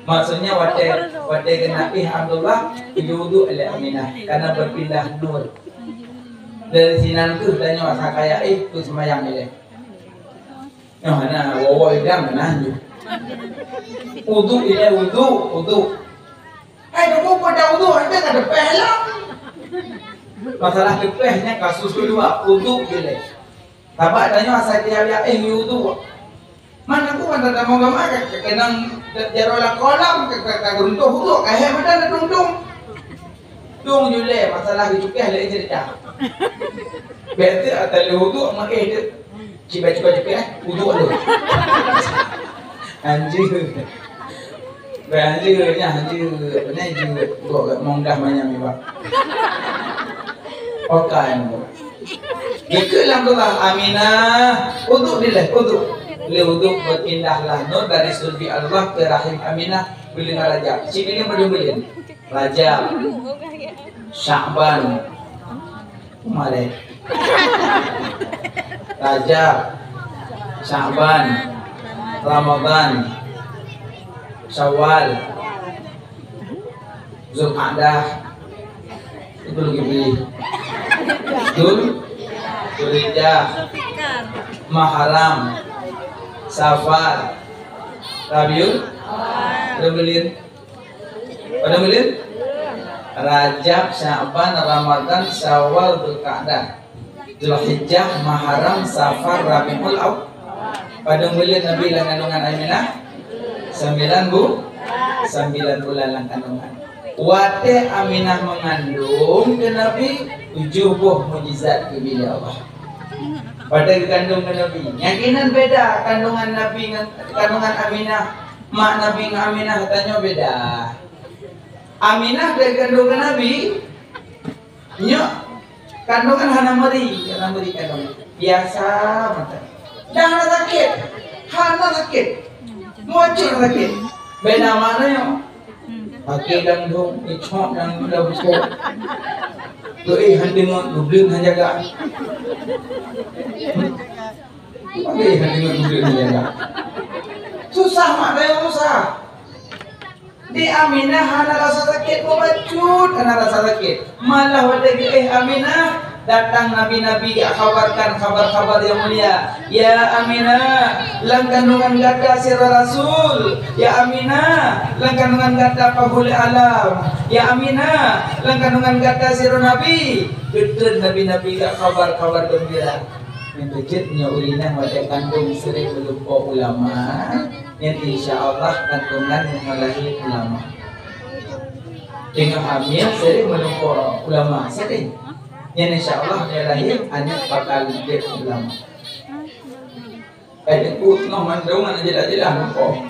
Maksudnya watée, watée geunapih Abdullah, geujak wuduk lé Aminah karena berpindah nur. Dari sinan keuh tanyoe asa kaya, eh, tu sembahyang dilée. Nyoe hana woe-woe idang meunan jih. Uduk ilée uduk, uduk. Hai, kamoe pada uduk, hana ka teupeh lom. Masalah teupeh nyan kasus keudua, uduk ilée. Sabab tanyoe asai tiap-tiap eh uduk. Mana ku mantong tamong gama ka keunong jaroe lam kolam ka ka runtuh uduk, ka hék mantong tuntung. Dong julée masalah geucukéh lé cerita. Biasa ata lé uduk meuéh tu. Cibai-cibai cukéh, uduk tu. Anjir. Bai anjir nya, anjir. Benar je. Kok mongdah manyam ni, Pak. Okai ni. Geukheun lam doa, Aminah. Uduk dileh, uduk. Lé uduk berpindahlah nur dari sulbi Allah ke rahim Aminah. Buleuen Rajab. Sibileuen padum buleuen. Rajab, Sya'ban, Maret. Rajab, Sya'ban, Ramadan, Syawal, Zulqa'dah, Dzulkifli, Dzul, Dzulhijjah, Muharram, Safar, Rabiul, Rabiul Padum buleuen? Rajab, Sya'ban, Ramadan, Syawal, Dzulqa'dah, Dzulhijjah, Muharram, Safar, Rabiul Awal. Padum buleuen Nabi lam kandungan Aminah? Sembilan bu-, sembilan bulan lam kandungan. Watée Aminah meungandung keu Nabi, tujoh boh mukjizat geubri lé Allah. Watée geukandung keu Nabi, nyang inan beda kandungan Nabi ngon kandungan Aminah. Mak Nabi ngon Aminah tanyoe beda. Aminah dari kandungan Nabi, nyoe kandungan hana meuri, hana meuri kandungan. Biasa mantong. Dan hana sakét. Hana sakét. Muncul sakét. Beda makna nyoe. Pakai dangdong, icok dan daun kok. Doe han deungon, dublin han jaga. Pakai han deungon, dublin han jaga. Susah mak dayang susah. Di Aminah hana rasa sakét, mubacut hana rasa sakét. Malah watée geuéh Aminah, datang nabi-nabi geukhabarkan khabar-khabar nyang mulia. Ya Aminah, lam kandungan gata sidroe rasul. Ya Aminah, lam kandungan gata pahulé alam. Ya Aminah, lam kandungan gata sidroe nabi. Geutreun nabi-nabi geukhabar khabar geumbira. Nyang keujeuet nyoe ureueng inong watée kandong sering meulumpoe ulama, nyan insya Allah kandungan meulahé ulama. Teungoh hamil sering meulumpoe ulama, sering. Nyan insya Allah nyoe lahé aneuk bakal jeuet ulama. Eh, teungku teungoh mandum aneuk jelas-jelas lumpoe.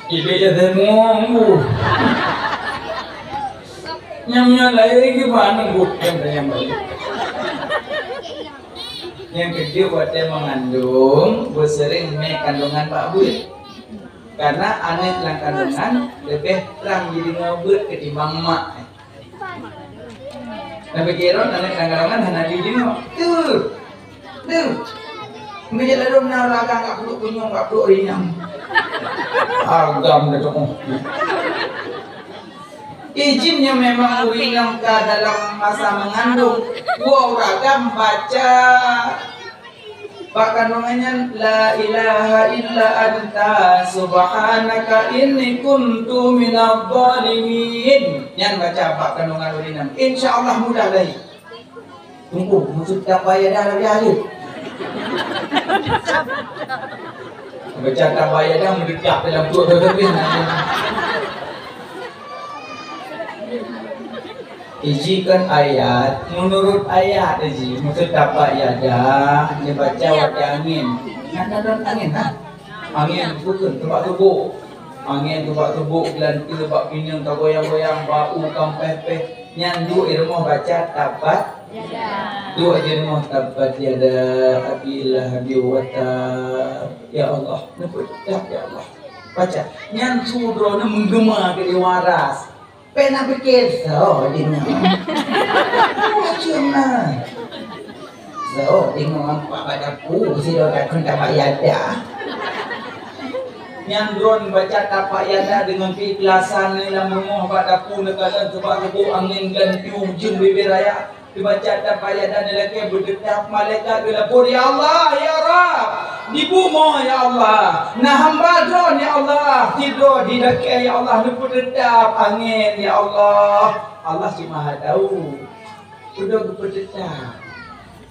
Ibe ya semua bu. Nyam-nyam lahé gimana bu? Nyam-nyam balik. Nyang keujeuet watée meungandong, beuseuring mé kandongan bak beuet. Karena aneuk lam kandongan leubeh trang jideungoe beuet ketimbang mak. Nabi Kiron aneuk lam kandongan hana jideungoe. Tuh. Tuh. Meunyoe ladôm na ureueng agam ka peuduek kunyong, ka peuduek rinang. Agam dah tu. Izin nyoe memang ureueng inong ka dalam masa mengandung. Dua ureueng agam baca bak kandungan nyan, "La ilaha illa anta subhanaka inni kuntu minadh dhalimin." Nyan baca bak kandungan ureueng inong. Insya Allah mudah lahé. Tunggu, maksud tabayada lagi akhir. Baca tabayada meudeudap dalam pruet beutôi. Iji kan ayat, menurut ayat iji, maksud tabayada, dibaca watèe angén. Nyan ada angén, ha? Angén bukon, teubak tuboh. Angén teubak tuboh, geulanteue bak pineung ka goyang-goyang, bak u kampéh-péh. Nyan duek i rumoh baca tabbat. Duek i rumoh tabbat yada abi lahabi wa tab. Ya Allah, neupeudeudak ya Allah. Baca. Nyan su droeneuh meugeuma keu di waras. Pena pikir, so deungoe. Macam na. So deungoe nampak bak dapu, sidroe takheun tabbayada. Nyan droen baca tabbayada deungon keikhlasan lam rumoh bak dapu neukalon teubak tuboh angén geulanteue ujeuen bibé raya. Dibaca tabbayada nyan lakèe beudeudap malaikat geulapor, "Ya Allah, ya Rabb, di bumoe ya Allah, na hamba droen ya Allah, sidroe di lakèe ya Allah, neupeudeudap angén ya Allah." Allah cit Maha Tahu. Udah geupeudeudap.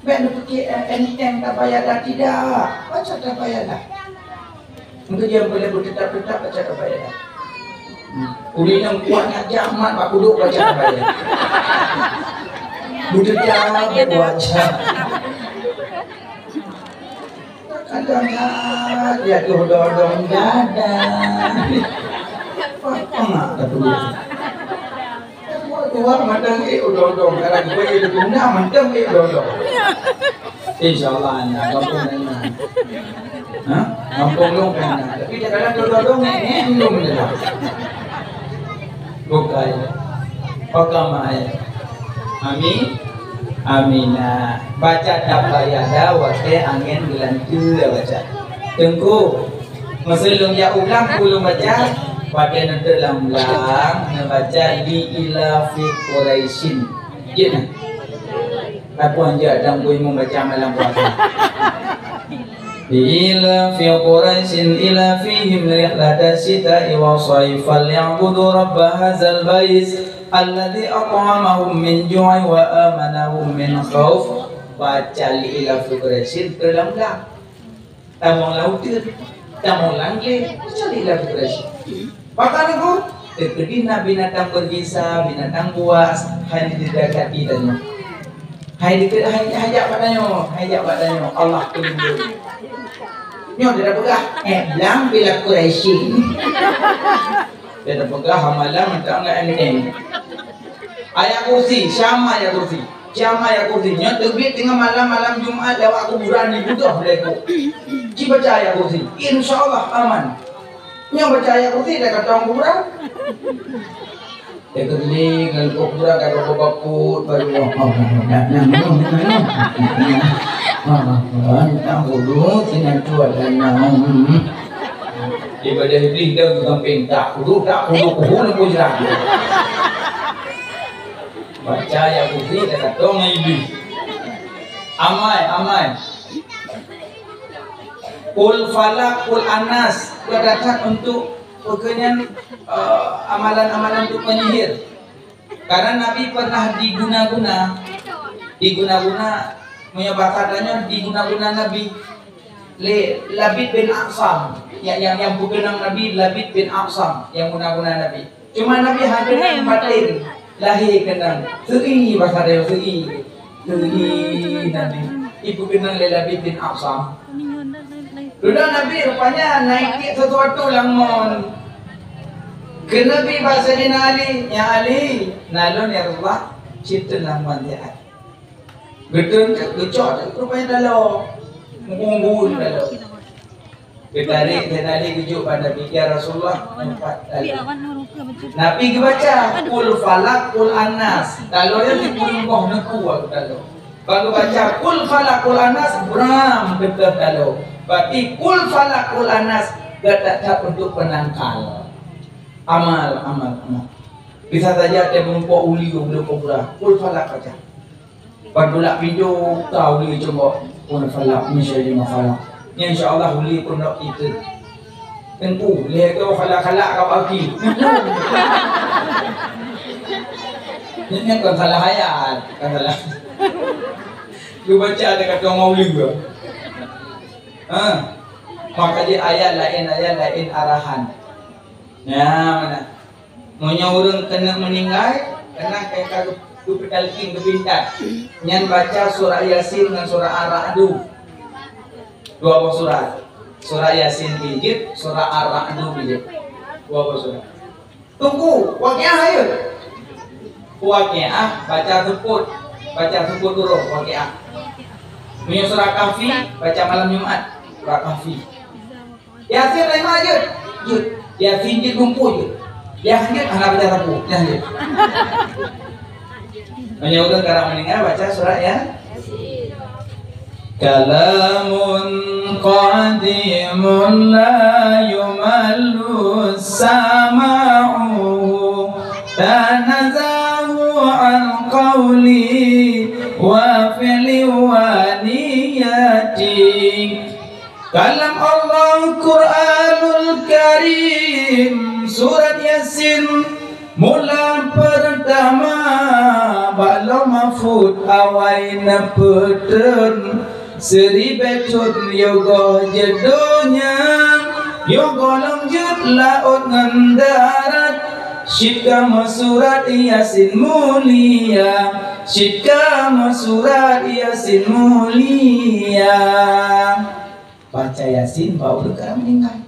Bèk neupike, eh, enteng tabbayada tidak. Baca tabbayada. Engkau jangan boleh beudeudap-deudap baca tabbayada. Hmm. Ureueng nyang kuat nyan jamat bak kuduk baca tabbayada. Beudeudap baca. Kadang-kadang dia tuh dodong dada. Apa mak kata dia? Dua mantong ék odong-odong, kadang gue itu guna mantong ék odong-odong. Insya Allah na gampông na. Ha? Gampông lôn ka na. Tapi kadang odong-odong ék, ék, belum na. Bukai. Pakamai. Amin. Amina. Baca tabbayada watèe angén geulanteue baca. Teungku, masa lôn jak u blang, peue lôn baca? Watèe neuteuek lam blang, neubaca li ilafi Quraisyin. Jeuet na? Apa jak dan bui membaca malam puasa? Li ilafi Quraisyin ilafihim rihlatasyita'i wash-shita, falyabudu rabb hadzal bait, alladzi at'amahum min ju'in wa amanahum min khauf. Baca li ilafi Quraisyin, teulam dah. Tamong lam uteuen, tamong lam glé, baca li ilafi Quraisyin. Pakon nyoe? Teukeudi na binatang berbisa, binatang buas, hai didekati tanyoe. Hai dikeu-, hai, hai jak bak tanyoe, hai jak bak tanyoe, Allah peulindong. Nyoe tapeugah, eh, blang bila Quraisyin. Tapeugah hamalam mantong ngon M N. Ayat Kursi, sama Ayat Kursi. Sama Ayat Kursi. Nyoe teubiet teungoh malam, malam Jumat lewat kuburan di Budoh Bleukok. Ci baca Ayat Kursi. Insya Allah aman. Nyoe baca Ayat Kursi dah katong kuburan. Dia keuling ngon kuburan dah babaput baru. Ibadah Iblis dah samping tak kudu, tak kudu, kuhu lembu jerang. Baca Ayat Kursi, dah katong ngon Iblih. Amai, amai. Qul Falaq, Qul An-Nas, dah datang untuk peukeunyang, eh, amalan-amalan untuk penyihir. Karena Nabi pernah diguna-guna, diguna-guna, meunyoe bahasa tanyoe diguna-guna Nabi. Lé Labid bin A'sam. Nyang, nyang, nyang peukeunong Nabi, Labid bin A'sam nyang guna-guna Nabi. Cuma Nabi hana keunong batin, lahé keunong. Seuri bahasa dia, seuri. Seuri Nabi. Ipeukeunong lé Labid bin A'sam. Dudoe Nabi rupanya na iték sesuatu lam mon. Keu Nabi bak Saidina Ali, "Ya Ali, na lôn ya Rasulullah, cit teun lam mon siat." Geuteun teuk, geucok teuk, rupanya taloe. Meugumbul taloe. Geutarek dan Ali geujok bak Nabi, "Ya Rasulullah, empat taloe." Nabi geubaca, "Qul Falaq, Qul An-Nas." Taloe nyan sikureueng boh neuku aku taloe. Ban geubaca Qul Falaq Qul An-Nas, bram, teupeue talo. Berarti Qul Falaq Qul An-Nas gata that untuk penangkal. Amal, amal, amal. Bisa saja dia menumpuk uli belum kubra. Qul Falaq baca. Ban tulak pintu, ka uli cungok. Qul Falaq, min syarri ma khalaq. Nyan insya Allah uli pun nak itu. Teungku, lhèe droe khala-khala ka bagi. Nyan kan salah ayat, kan salah. Geubaca dekat tengah uli ke? Ha. Maka di ayat lain, ayat lain arahan. Nah, mana? Meunyoe ureueng keuneuk meuninggai, keunan ka geu-, geupeutalkin, geupintat. Nyan baca surah Yasin ngon surah Ar-Ra'du. Dua boh surah. Surah Yasin pih jeuet, surah Ar-Ra'du pih jeuet. Dua boh surah. Teungku, Waqiah ayo. Waqiah baca seupôt, baca seupôt uroe Waqiah. Meunyoe surah Kahfi, baca malam Jumat, surah Kahfi. Yasin lain jeuet. Jeuet. Yasin jeuet lumpuh jeuet. Yasin jeuet hana baca sapeue. Yasin jeuet. Meunyoe ureueng karap meuninggai baca surat Yasin. Kalamun qadimun la yumallu sama'uhu, tanazahu an qawli wa fi'li wa niyati. Kalam Allah Quranul Karim, surat Yasin, mula peurtama bak Lauh Mahfuz awai neupeutrön, siribèe thôn yoh goh jeuet donya, yoh gohlom jeuet laôt ngon darat, cit kamoe surat Yasin mulia, cit kamoe surat Yasin mulia. Baca Yasin bak ureueng ka meuninggai.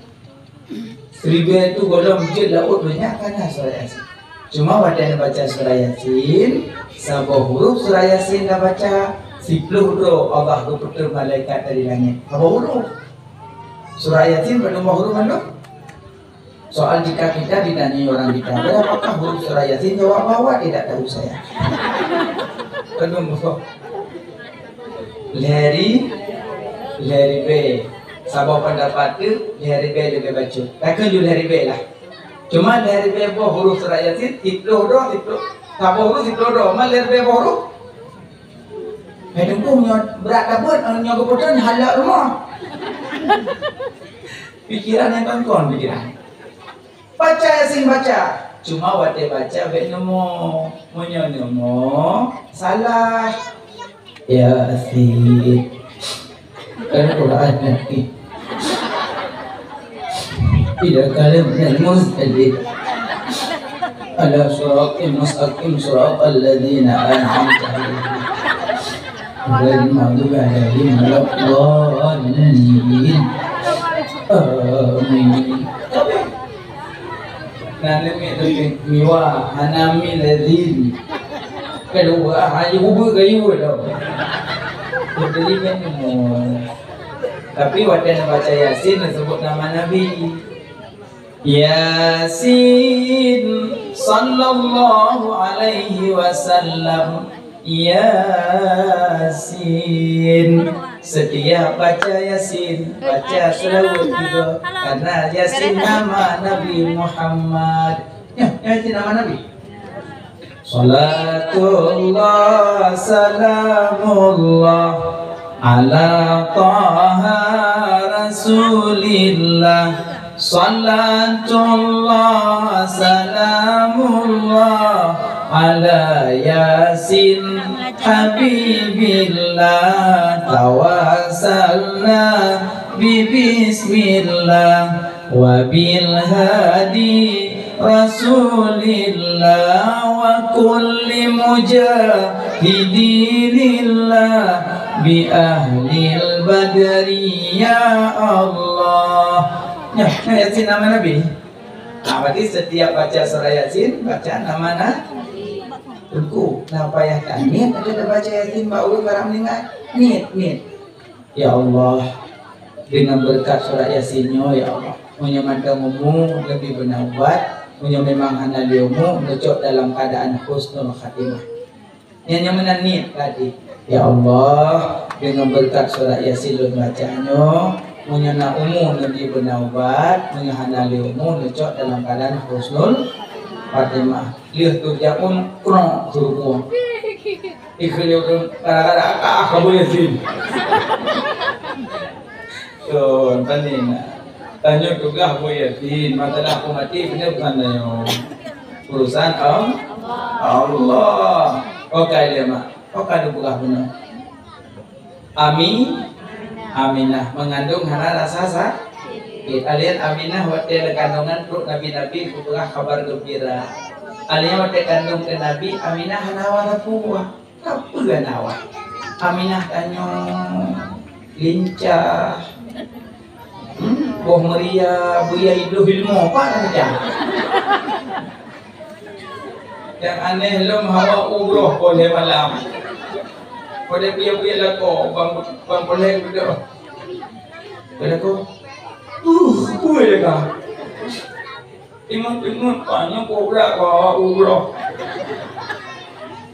Siribèe thôn gohlom jeuet laôt donya ka na surat Yasin. Cuma watèe neubaca surat Yasin, saboh huruf surat Yasin neubaca, siplôh droe Allah geupeutrön malaikat dari langèt. Saboh huruf. Surat Yasin padum boh huruf mandum? Soal jika kita ditanyai orang kita, "Berapakah huruf surah Yasin?" Jawab bahwa tidak tahu saya. Padum boh? Lhèe ri-, lhèe ribèe. Saboh pendapat tu, lhèe ribèe leubèh bacut. Takheun ju lhèe ribèe lah. Cuma lhèe ribèe boh huruf surah Yasin, siplôh droe, siplôh. Saboh huruf siplôh droe. Man lhèe ribèe boh huruf? Hai teungku, nyoe brat ka beuet, nyoe geupeutron halak rumoh. Pikiran nyang kon-kon pikiran. Baca Yasin, baca. Cuma watèe baca bèk neumo. Meunyoe neumo, salah. Yasin. Kan Quran Nabi. Tidak kalah dengan mustajib. Ala siratal mustaqim, siratal ladzina an'amta 'alaihim. Ghairil maghdubi 'alaihim waladdallin. Amin. Nah, leumeh-leumeh miwa, hana min lazim. Kedua, hanya bubu kayu tu. Jadi kan, oh. Tapi watèe neubaca Yasin, neuseubut nama Nabi. Yasin, sallallahu alaihi wasallam. Yasin. Setiap baca Yasin, baca selawat juga. Karena Yasin nama Nabi Muhammad. Ya, Yasin nama Nabi. Salatullah, salamullah, ala Taha Rasulillah. Salatullah, salamullah, ala Yasin Habibillah. Tawassalna bi bismillah, wa bil hadi Rasulillah, wa kulli mujahidi lillah, bi ahlil badri ya Allah. Nah, Yasin nama Nabi. Nah, berarti setiap baca surah Yasin, baca nama Nabi. Teungku, nah payah kan? Niet ada baca Yasin bak ureueng barang meuninggai. Niet, niet. Ya Allah, dengan berkat surat Yasin nyoe, ya Allah, meunyoe mantong umu leubeh beuna ubat, meunyoe memang hana lé umu, neucok dalam keadaan husnul khatimah. Nyan nyang meunan niet tadi. Ya Allah, deungon beureukat surat Yasin lôn baca nyoe, meunyoe na umu neubi beuna ubat, meunyoe hana lé umu neucok dalam keuadaan husnul khatimah. Lheueh tu jaun krok suruh buang. Ikheun lé ureueng gara-gara akak ka Abu Yasin. Tuan, teuning na. Tanyoe tugaih Abu Yasin, masalah aku mati, beuna urusan tanyoe. Urusan Al-, Allah. Oke, dia mak. Oke, ada peugah beuna. Ami, Aminah mengandung hana rasa sakit. Kalian Aminah watèe lam kandungan trok nabi-nabi geupeugah kabar gembira. Kalian watèe kandung keu nabi, Aminah hana hawa sapeue. Apa hana hawa? Aminah tanyoe lincah. Hmm, boh meuria, buya idôh ilmu apa dah macam. Nyang aneh lom hawa umroh poh lhèe malam. Pada piye-piye lakoe bang, bang poh lhèe geudoh. Pada ko, uh, bui leka. Ingat-ingat banyak kobra hawa umroh.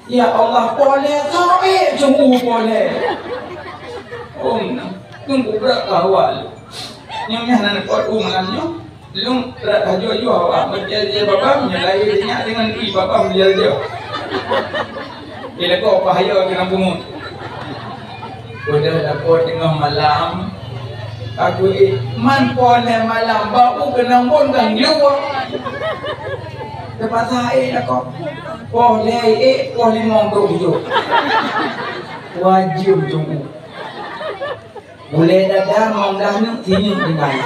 Ya Allah, poh lhèe soe cungu poh lhèe. Oh, tunggu brat hawa. Nyang nyan na kot u malam nyoe. Lôn rot haju-haju awak, meujadi babah, meulayeue nyak deungon i babah meujadi. Ilako pah hayo keunan pungut. Udah dapur tengah malam, aku i-, man poh lhèe malam, bak u keunong bon kan luwa. Terpaksa i lako. Poh lhèe i, poh limong trok jok. Wajib tunggu. Bulèe dada, mong dah neuk, sineuk tinggai.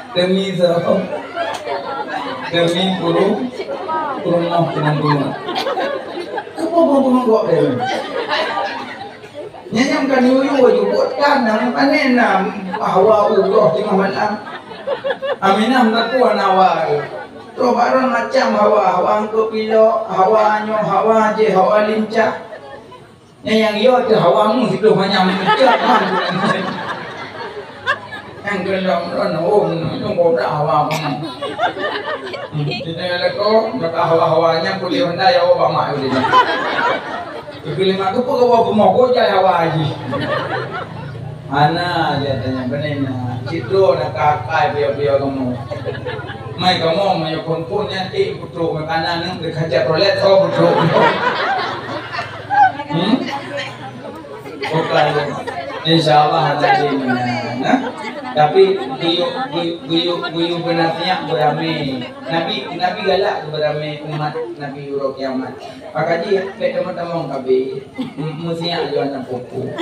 Demi soe? Demi puru-, peurumoh teumanyong. Keupeue beumeunggok lé? Nyan nyang ka yue-yue jubuk tan nyang panen na hawa uroh teungoh malam. Aminah meuteupue hana hawa. Troh barang macam hawa, hawa eungkôt pilok, hawa nyoe, hawa jéh, hawa lincah. Nyang, nyang yo teuh hawa mu siplôh manyam cok man. Nyang keudong ron oh nunggu dah hawa mu. Kita leko maka hawa-hawa nyang putih honda ya obama udah. Kelima tu pun kau pemoh kau jai hawa haji. Hana, jak tanya beunang na. Cit droe na kakai piôh-piôh kamoe. Mai kamoe, meunyoe phôn-phôn nyan, eh, peutrok makanan nyan, deukajak toilet, oh, peutrok. Hmm? Bukan. Insya Allah ada di mana, nah. Tapi guyup, guyup, guyup, guyup beunasihat beuramé. Nabi, Nabi galak beuramé umat Nabi uroe kiamat. Maka jih, bèk tamong-tamong kabeh. M-, meusiak lôn aneuk pupu.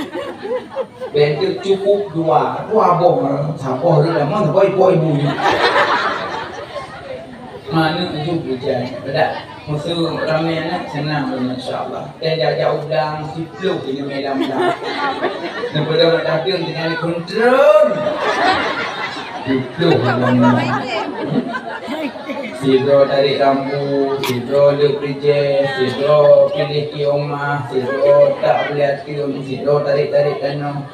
Bèk teuh cukup dua. Dua boh, saboh lôn lamon, saboh ibu-ibu. Manok ju hujan. Bedak. Musoh ramé aneuk, seunang lôn, insya Allah. Dan jak-jak udang, siplôh di meudang-meudang. Neupeudong dak deueng tinggai kuntrôn. Siplôh udang. Sidroe tarék rambu, sidroe leuet rijéh, sidroe piléh kiong mah, sidroe tak beuliateueng, sidroe tarék-tarék tanoh.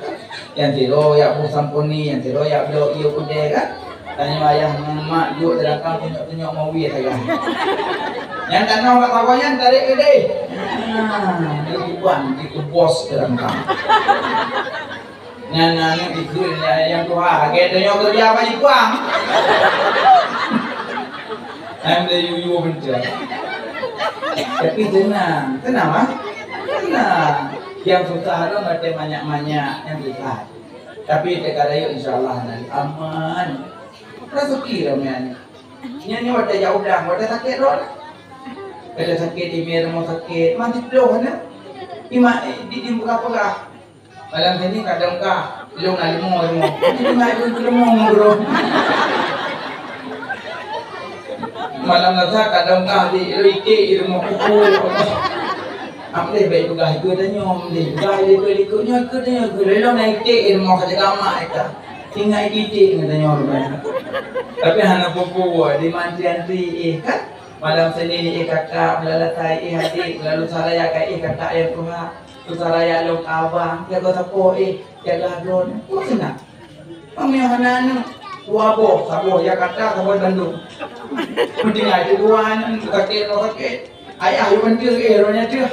Nyang sidroe jak boh sampuni, nyang sidroe jak bloe ié keudè kan. Tanyoe ayah mak duek di lakang tunyok-tunyok mawie sagai. Nyang tanoh bak saboh nyan tarék keudè. Nah, di kuban, di kubos di lakang. Nyan aneuk ikheun nyang tuha, lagèe tanyoe keureuja bak Jepang. Hai meuleuyu-yu meucah. Tapi teunang, teunang, ah. Teunang. Nyang susah tu maté manyak-manyak, nyang susah. Tapi teuka rayeuk insya Allah nanti aman. Rezeki ramé aneuk. Nyan nyoe watèe jak udang, watèe sakét rot. Watèe sakét imè rumoh sakét, mati ploh aneuk. Ima, eh, di, di peugah-peugah. Malam Senin kadang ka, lôn na leumo, leumo. Jadi, ngai lôn leumo ngon guru. Malam Selasa kadang ka, di, lôn iték di leumo kuku. Am deh baik peugah ikeu tanyoe, am deh peugah ikeu, ikeu nyoe, ikeu tanyoe, ikeu lôn na iték di leumo saja gamak ita. Ingat iték ngon tanyoe rupanya. Tapi hana peue-peue, di mantri-antri, eh, kan? Malam Senin, eh, kakak, malam Selasa, eh, adik, lalu Selasa raya ka, eh, kakak nyang tuha. Susah raya lôn abang, jaga sapo eh, jaga droe. Kok senang? Kami hana aneuk. Dua boh, saboh Jakarta, saboh Bandung. Meutinggai di dua aneuk, sakét, sakét. Ayah yue bantu eh, roh nyan teuh.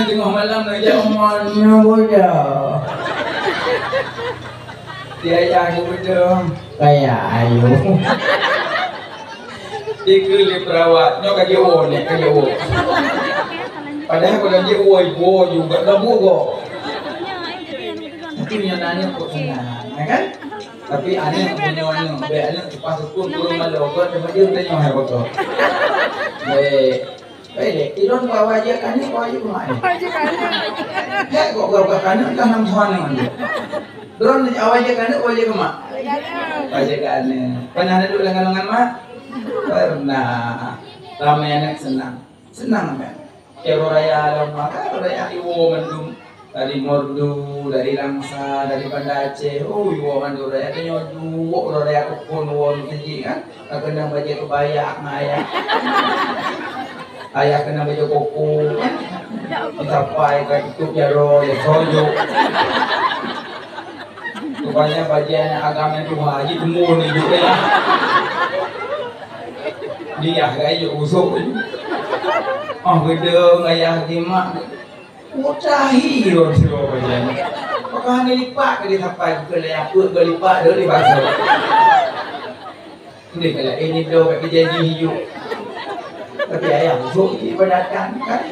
Teungoh malam nak jak umat nyoe bodoh. Dia ya aku betul. Kayak ayo. Ikut di perawat, nyoe ka jauh ni, ka jauh. Padahal kalau jauh, ibu juga dah buka. Tapi yang nanya kok senang, ya kan? Tapi aneuk punya aneuk, baik aneuk lepas sukun turun malu, kok tempat dia tanya hai botol. Baik. Baik deh, ilôn bawa je kan ni, bawa je kemana? Hek kok bawa kan ni, dah enam tahun ni. Droeneuh awai jak keuneuk, awai jak keu mak? Awai jak keuneuk. Pernah neudok lam golongan mak? Pernah. Ramai aneuk senang. Senang kan? Tiep raya lom, maka raya iwoe mandum. Dari Mordu, dari Langsa, dari Banda Aceh. Oh, iwoe mandum raya. Tanyoe duek raya kukun woe meuseujid kan? Ka keunong bajée keubayak ngon ayah. Ayah keunong bajée koko. Disapai ka tutup jaroe, ya, soe jok. Rupanya bajée aneuk agam nyang tuha, jiteumbon ibu dia. Dia gaya jok busuk. Oh, gedong ayah gimak. Mutahi lôn sidroe bajée. Pakon hana lipat keu disapai, keu lé apeuet geulipat deh di basa. Ndeh kala ini dong bak kejadi hidup. Tapi ayah busuk di ibadatkan kan.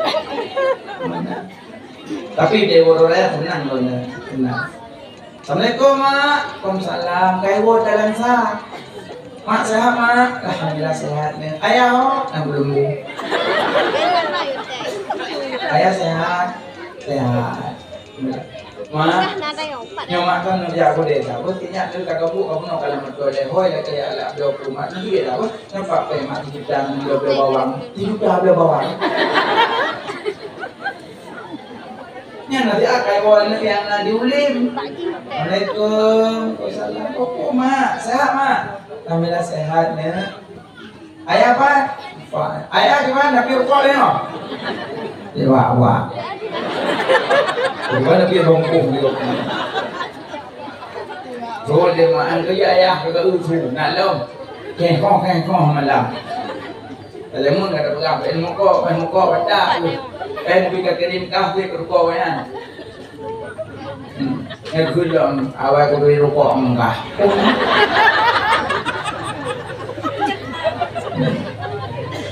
Mana? Tapi dewa raya senang lôn, senang. Assalamualaikum, Mak. Waalaikumsalam. Kai wo dalam sa. Mak sehat, Mak? Alhamdulillah sehat ni. Ayah, oh, nah belum bu. Ayah sehat. Sehat. Mak, nyoe mak kan jak kudeh dah. Bos tinyak tu ka gabuk ka bunoe ka lam moto lehoi lagèe alat dua puluh mak tu duit dah. Bos nampak peh mak tijuta bloe bawang. Tijuta bloe bawang. Nyan nanti akai bawa aneuk nyang na di Ulim. Assalamualaikum. Waalaikumsalam. Kok mak? Sehat mak? Alhamdulillah sehat nek. Ayah pat? Pat. Ayah di mana? Tapi rukok dia no. Di wak wak. Di mana dia bongkong dia? Rol dia mak an kerja ayah ke usu nak lom. Kengkoh kengkoh malam. Kalau mun kata pegang, ilmu kok, ilmu kok, baca tu. Kan pergi ke kirim kah, pergi ke rukok kan. Hmm. Nyan keu lôn, awai kuturi rukok meugah.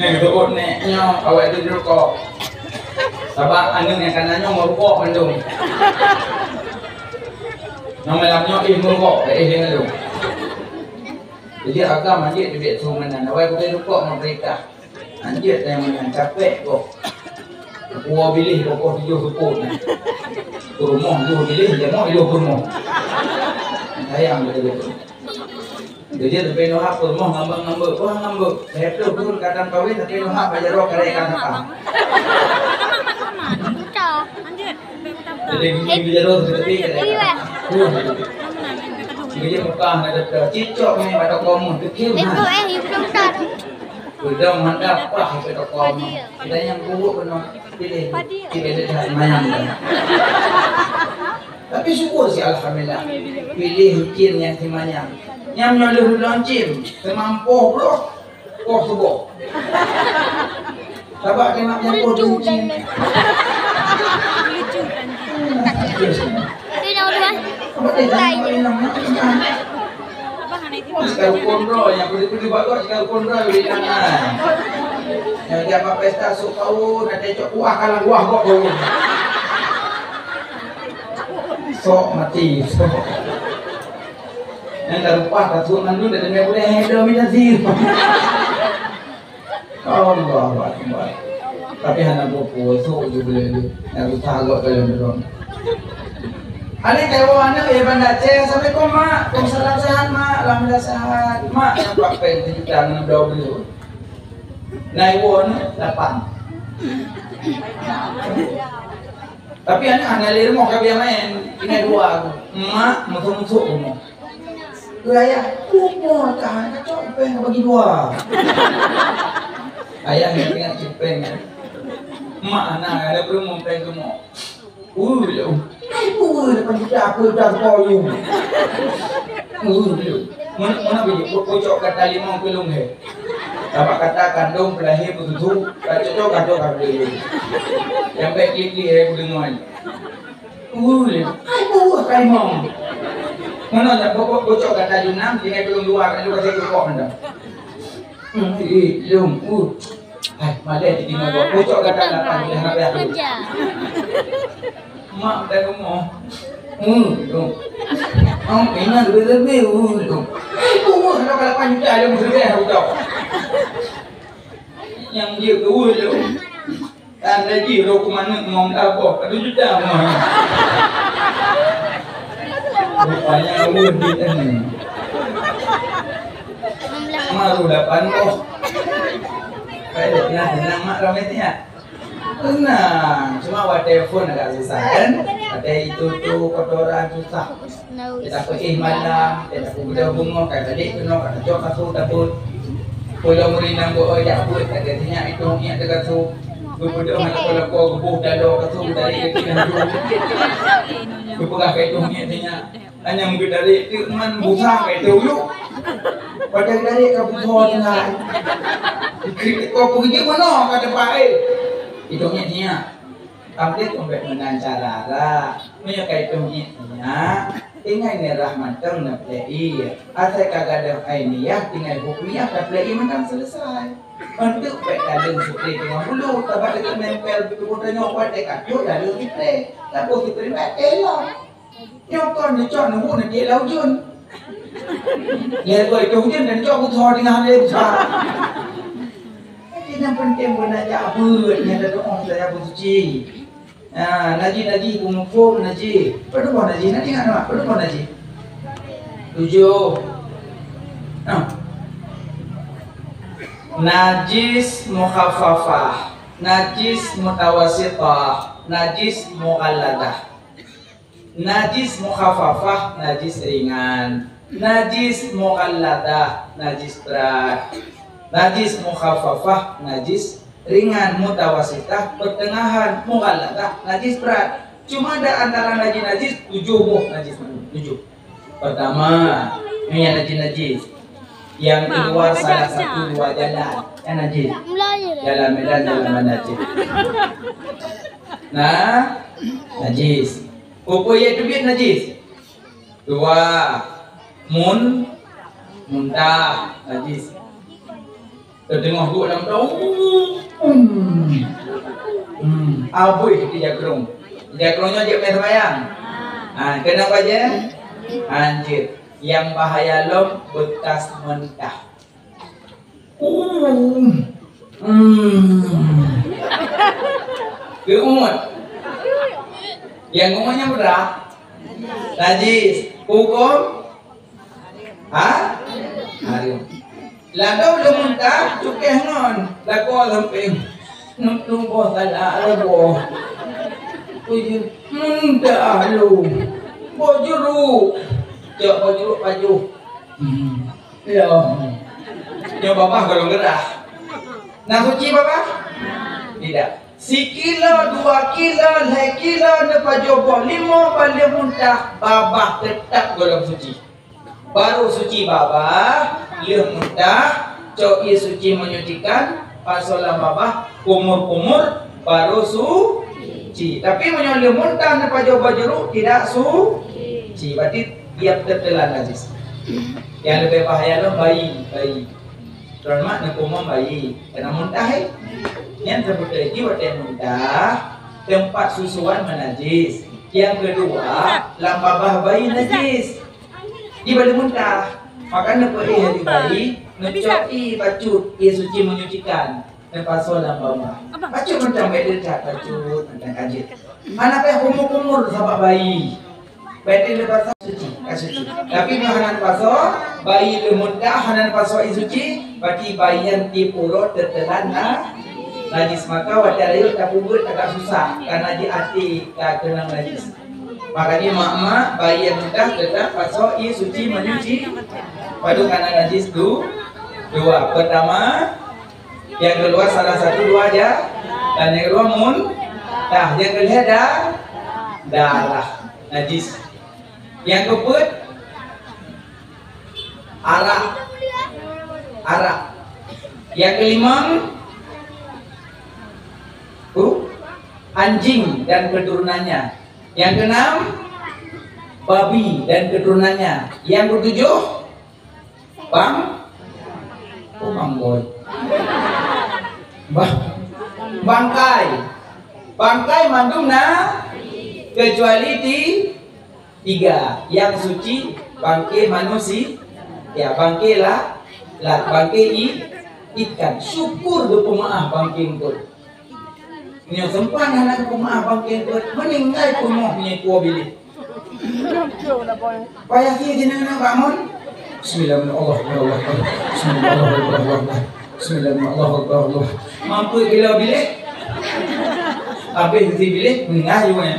Nyan keu teuôt nèk nyoe, awai kuturi rukok. Sabab aneuk nyang kana nyoe meurukok mandum. Nyoe malam nyoe ih meurukok, ih deungon lôn. Jadi agam anjir teubiet su meunan, awai kuturi rukok ngon peurintah. Anjir teuh meunan capek goh. Dua biléh boh tujoh seupôt nyan. Peurumoh dua biléh, jamoe ilôh peurumoh. Sayang beutôi-beutôi. Geujeuet leubeh nohak peurumoh ngambek-ngambek, wah ngambek. Lhèe ploh thôn ka tam kawen, tapi nohak bak jaroe karek ka meuka. Jadi gigi bak jaroe seperti karek ka meuka. Geujeuet Mekah na dokto, cicok ni bak toko meuh, teukieu na. Beudong mantap, pah, keu toko meuh. Kita nyang buruk keunoe piléh, piléh that manyang. Tapi syukur sih, alhamdulillah. Piléh cin nyang simanyang. Nyang nyoe lheueh lôn cin, seumampoh brôk, poh suboh. Sabab keuneuk nyang poh cin. Lucu kan? Lucu kan? Apa dia jangan buat inang? Wah, sekarang kondro, nyang putih-putih bagot, sekarang kondro, udah tangan. Nyang dia apa pesta, sok kau, nak tecok kuah, kalah kuah, kok kau. Sok mati, sok. Nyang dah lupa, tak suruh mandu, dah dengar boleh handle, minta zero. Allahu Akbar. Tapi hana peue-peue, su ju boleh lé. Nyang susah agak kalian belum. Aneuk dewa aneuk ya Banda Aceh. Assalamualaikum mak. Waalaikumsalam, sehat mak. Alhamdulillah sehat. Mak, nampak pen sejuta enam belas beliau. Naiwon lapan. Tapi aneuk hana lé rumoh ka biar main. Ingat dua aku. Mak, musuh-musuh rumoh. Keu ayah, "Rumoh ka hana cok pèng bagi dua." Ayah nyang ingat cok pèng kan. Mak hana ada peureumeun pèng keu mak. Uh, ya. Ai, dua lapan juta, aku dah kau, you. Uh, you. Mana, mana biji? Kocok kata limau ke long he. Sabab kata kandong peulahé peususu, ka cocok kandong ka peulahé. Nyang bèk klik-klik hai peudeungoe. Ui, hai buah kaimong. Mana nak bocok gata junang, tinggai belum luar, ada kasih kekok anda. Hmm, eh, lom, uh. Hai, malah jadi ngagok. Bocok gata lapan, dah habis aku. Mak dah rumah. Hmm, tu. Oh, ingat lebih-lebih, uh, tu. Hai buah, dah lapan juta, ada lebih aku tahu. Yang dia tu, tu. Tanda jih roh keumaneuk ngon meutabah, satu juta mah. Rupanya ureueng di tengah. Maru lapan boh. Baik, nah, tenang mak ramai tiap. Tenang, cuma watèe phone agak susah kan? Watèe itu tu kotoran susah. Kita pergi malam, kita pergi bunga, kan tadi kena, kan cok kasut dapur. Pulang murid nang buat oi dak buat, kata sinyak itu niat dekat tu. Gubudok hana pola ko gubuh dalo ka tu dari kecil tu. Gubugah ka itu niat sinyak. Hanya mungkin dari tu man busa ka itu yuk. Pada dari ka busa tinggal. Ko pergi mana kata Pak eh. Itu niat sinyak. Tapi tu bèk meunan cara rah. Meunyoe ka itu niat sinyak, tinggai ni rah mantong na plei. Asai ka gadôh ainiyah, tinggai hukmiyah ka plei mantong selesai. Untuk bèk taleueng sipri teungoh bulu, sabab lagèe nempel tuboh tanyoe watèe ka cok lalu sipri. Lalu sipri bèk elok. Nyoe kon neucok neuhu neutiek lam ujeuen. Lhèe goe itu ujeuen dan cok butho tinggai lé butho. Jadi nyang penting beuna jak beuet nyang teutu'oh saya beusuci. Ha, najih-najih peumuphom najih. Padum boh najih? Najih ingat tak? Padum boh najih? Tujoh. Ha. Najis mukhaffafah, najis mutawasitah, najis mughalladah. Najis mukhaffafah, najis ringan. Najis mughalladah, najis brat. Najis mukhaffafah, najis ringan, mutawasitah, pertengahan, mughalladah, najis brat. Cuma ada antara najis-najis, tujoh boh najis, tujoh. Pertama, ni yang najis-najis. Yang kedua, salah satu dua jalan yang najis. Jalan Medan, jalan Banda Aceh. Nah, najis. Peue-peue nyang teubiet najis? Dua, mun, muntah, najis. Teudeungoh guk lam dong. Hmm. Hmm. Abui di jakrong. Di jakrong nyoe jeuet mé sembahyang. Ha, keunong bajèe? Anjir. Yang bahaya lom bekas mentah. Hmm. Hmm. Keuut. Yang umumnya berat. Najis. Hukum? Ha? Haram. Ladôm lôn muntah, cukéh ngon. Lakoe sampéng. Nuntung boh salah, ada boh. Uji muntah lu. Boh jeruk. Cok boh jeruk pajoh. Hmm. Ya. Nyoe babah golom geurah. Na suci babah? Tidak. Sikilo, dua kilo, lhèe kilo neupajoh boh limong ban lheuh muntah, babah teutap golom suci. Baru suci babah, lheuh muntah, cok ié suci menyucikan, pasoe lam babah, kumur-kumur, baru suci. Tapi meunyoe lheuh muntah neupajoh boh jeruk, tidak suci. Berarti dia teuteulan najis. Yang lebih bahaya lom bayi, bayi. Droeneuh mak neukumong bayi, kana muntah, eh. Nyan seubut lé jih watèe muntah, teumpat susuan meunajis. Nyang keudua, lam babah bayi najis. Di bak muntah. Maka neupeuéh di bayi, neucok ié bacut, ié suci menyucikan, neupasoe lam babah. Bacut mantong bèk leucah, bacut mantong ka jeuet. Hana payah kumur-kumur sabab bayi. Berarti neupasoe suci, ka suci. Tapi meunyoe hana neupasoe, bayi lheuh muntah hana neupasoe ié suci, berarti bayi nyan tiep uroe teuteulan na-, najis. Maka watèe rayeuk tapeubuet agak susah, karena di até ka keunong najis. Makanya mak-mak, bayi nyang muntah teutap pasoe ié suci menyuci. Padum kana najis tu dua. Pertama, nyang keuluwa salah satu dua aja. Dan nyang keuluwa muntah, nyang keulhèe da-, darah najis. Nyang keupeuet arak. Arak. Yang kelima, uh, anjing dan keturunannya. Yang keenam, babi dan keturunannya. Yang ketujuh, bang, oh, bang boy. Bang, bangkai. Bangkai mandum na, kecuali ti-, tiga. Yang suci, bangke manusia, ya, bangke la-, la-, bangke i-, ikan. Syukur geupeumaáh bangke eungkôt. Nyoe seumpang hana geupeumaáh bangke eungkôt, meuninggai peumoh nyoe kuwoe biléh. Payah sie jineuk na bangon. Bismillahirrahmanirrahim. Bismillahirrahmanirrahim. Bismillahirrahmanirrahim. Mampu kilo biléh. Habéh si biléh, meuninggai nyoe.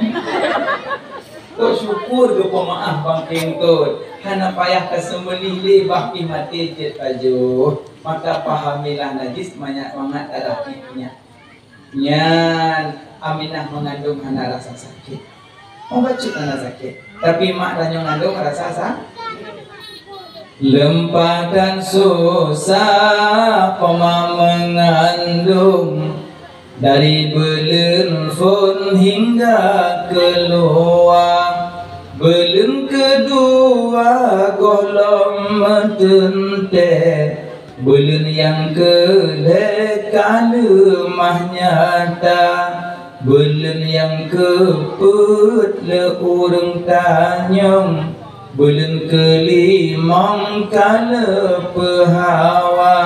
Kok syukur geupeumaáh bangke eungkôt. Hana payah taseumbeulih lé, bah pih maté cit tajoh. Maka pahamilah najis mangat-mangat darah pih nyan. Nyan Aminah meungandong hana rasa sakét. Oh, bacut hana sakét. Tapi mak tanyoe ngandong rasa sa-, leumpah dan susah poma meungandong. Dari buleuen phon hingga keuluwa, buleuen keudua gohlom meuteuntée. Buleuen nyang keulhée ka leumah nyata, buleuen nyang keupeuet lé ureuëng tanyong, buleuen keulimong ka leupeuhawa,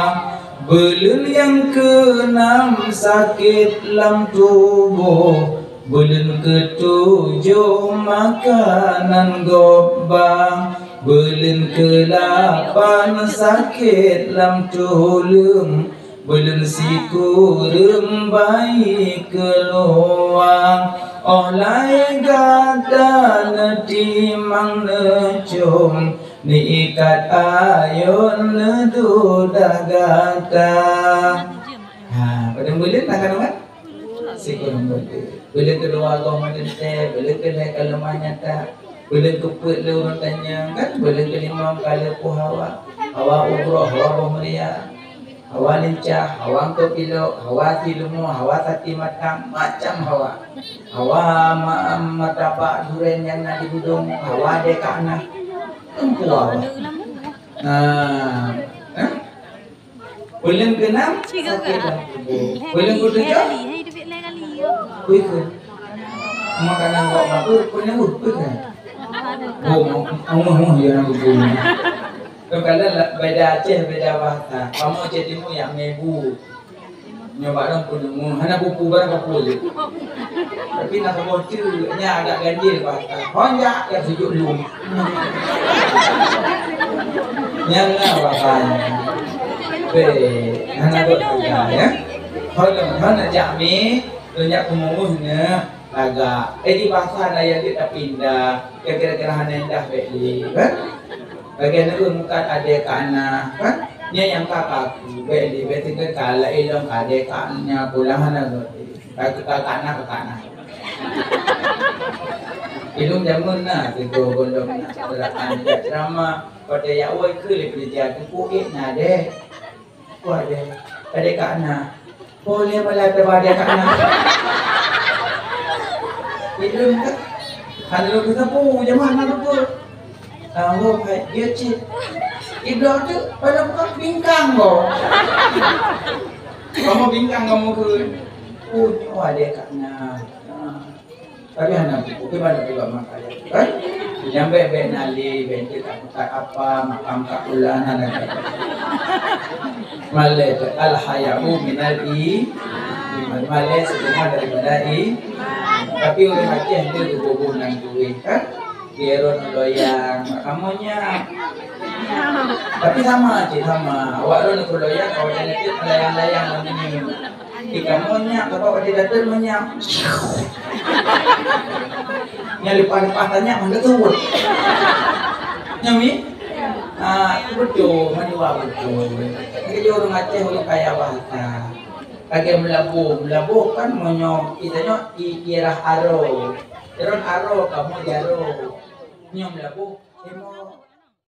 buleuen nyang keunam sakét lam tuboh, buleuen keutujoh makanan gob ba, buleuen keulapan sakét lam tuleueng, buleuen sikureueng bayi keuluwa. Óh lheueh gata neutimang neucong, neuikat ayôn neududah gata. Ha, padum buleuen na kandungan? Sikureueng buleuen. Buleuen keudua goh meuteuntée, buleuen keulhée ka leumah nyata, buleuen keupeuet lé ureuëng tanyong, kan? Buleuen keulimong ka leupeuhawa, hawa ubroh, hawa boh meuria, hawa lincah, hawa eungkôt pilok, hawa silumoe, hawa sati matang, macam hawa. Hawa ma-, martabak duren nyang na di budong, hawa deh ka na. Empu hawa. Nah, eh? Buleuen keunam, sakét lam tuboh. Buleuen keutujoh, peue kheun? Makanan gok mabeuet, peue nyang beuet, peue kheun? Oh, mu-, mu-, mu-, ya, na beuet. Kon kalon la-, beda Aceh, beda bahasa. Kamoe Aceh Timu ya mebu. Nyoe barang peuneumu, hana buku barang kapue jeuet. Tapi na saboh ceue, nyan agak ganjil bahasa. Hon jak, ya sujut lom. Nyan na bahasa nyan. Bèk, hana buet lagèe nyan, ya. Hon, hon jak mi, lôn jak peumureuh nyan. Lagak. Eh, di bahasa dayah jeuet tapi indah. Kira-kira hana indah bèk lé, kan? Bagian ureueng mukat adèe ka na, kan? Nyan nyang ka kaku, bèk lé, bèk tinggai kalak ilong ka adèe ka na, pulang hana ngerti. Ka, ka, ka na, ka na. Ilong jameun na, sigoe gohlom na, gerakan ceramah, pada yak woi keu lé peulitian, teupeu ék na deh. Wah, deh. Adèe ka na. Boleh malah teuba adèe ka na. Ilong ka. Hana lôn teusapu, jamaah na lupa. Ah, oh, hai, dia cit. Ibloe tu, pada buka bingkang ko. Kamu bingkang kamu ke? Oh, nyoe adèe ka na. Ah. Tapi hana buku, tapi banyak juga makanya, kan? Nyang bèk-bèk na lé, bèk teuka buka apa, makam ka ulah, hana lagèe. Malèe tu, al-haya'u minal i-, iman. Malèe setengah daripada i-, tapi ureueng Aceh dia geubogoh nan kueh, kan? Dia ron loyang, kamoe nyak. Tapi sama cit, sama. Awak ron keu loyang, awak jangan layang-layang begini. Di kamoe nyak, bapak watèe datang meunyak. Nyan leupah-leupah tanyak, mana tu? Nyan mi? Ah, beutôi, mandua beutôi. Jadi ureueng Aceh ureueng kaya bahasa. Lagèe meulaboh, meulaboh kan meunyoe, kita nyoe i-, irah aro. Ron aro, kamoe jaro. Nyoe meulaboh, emo.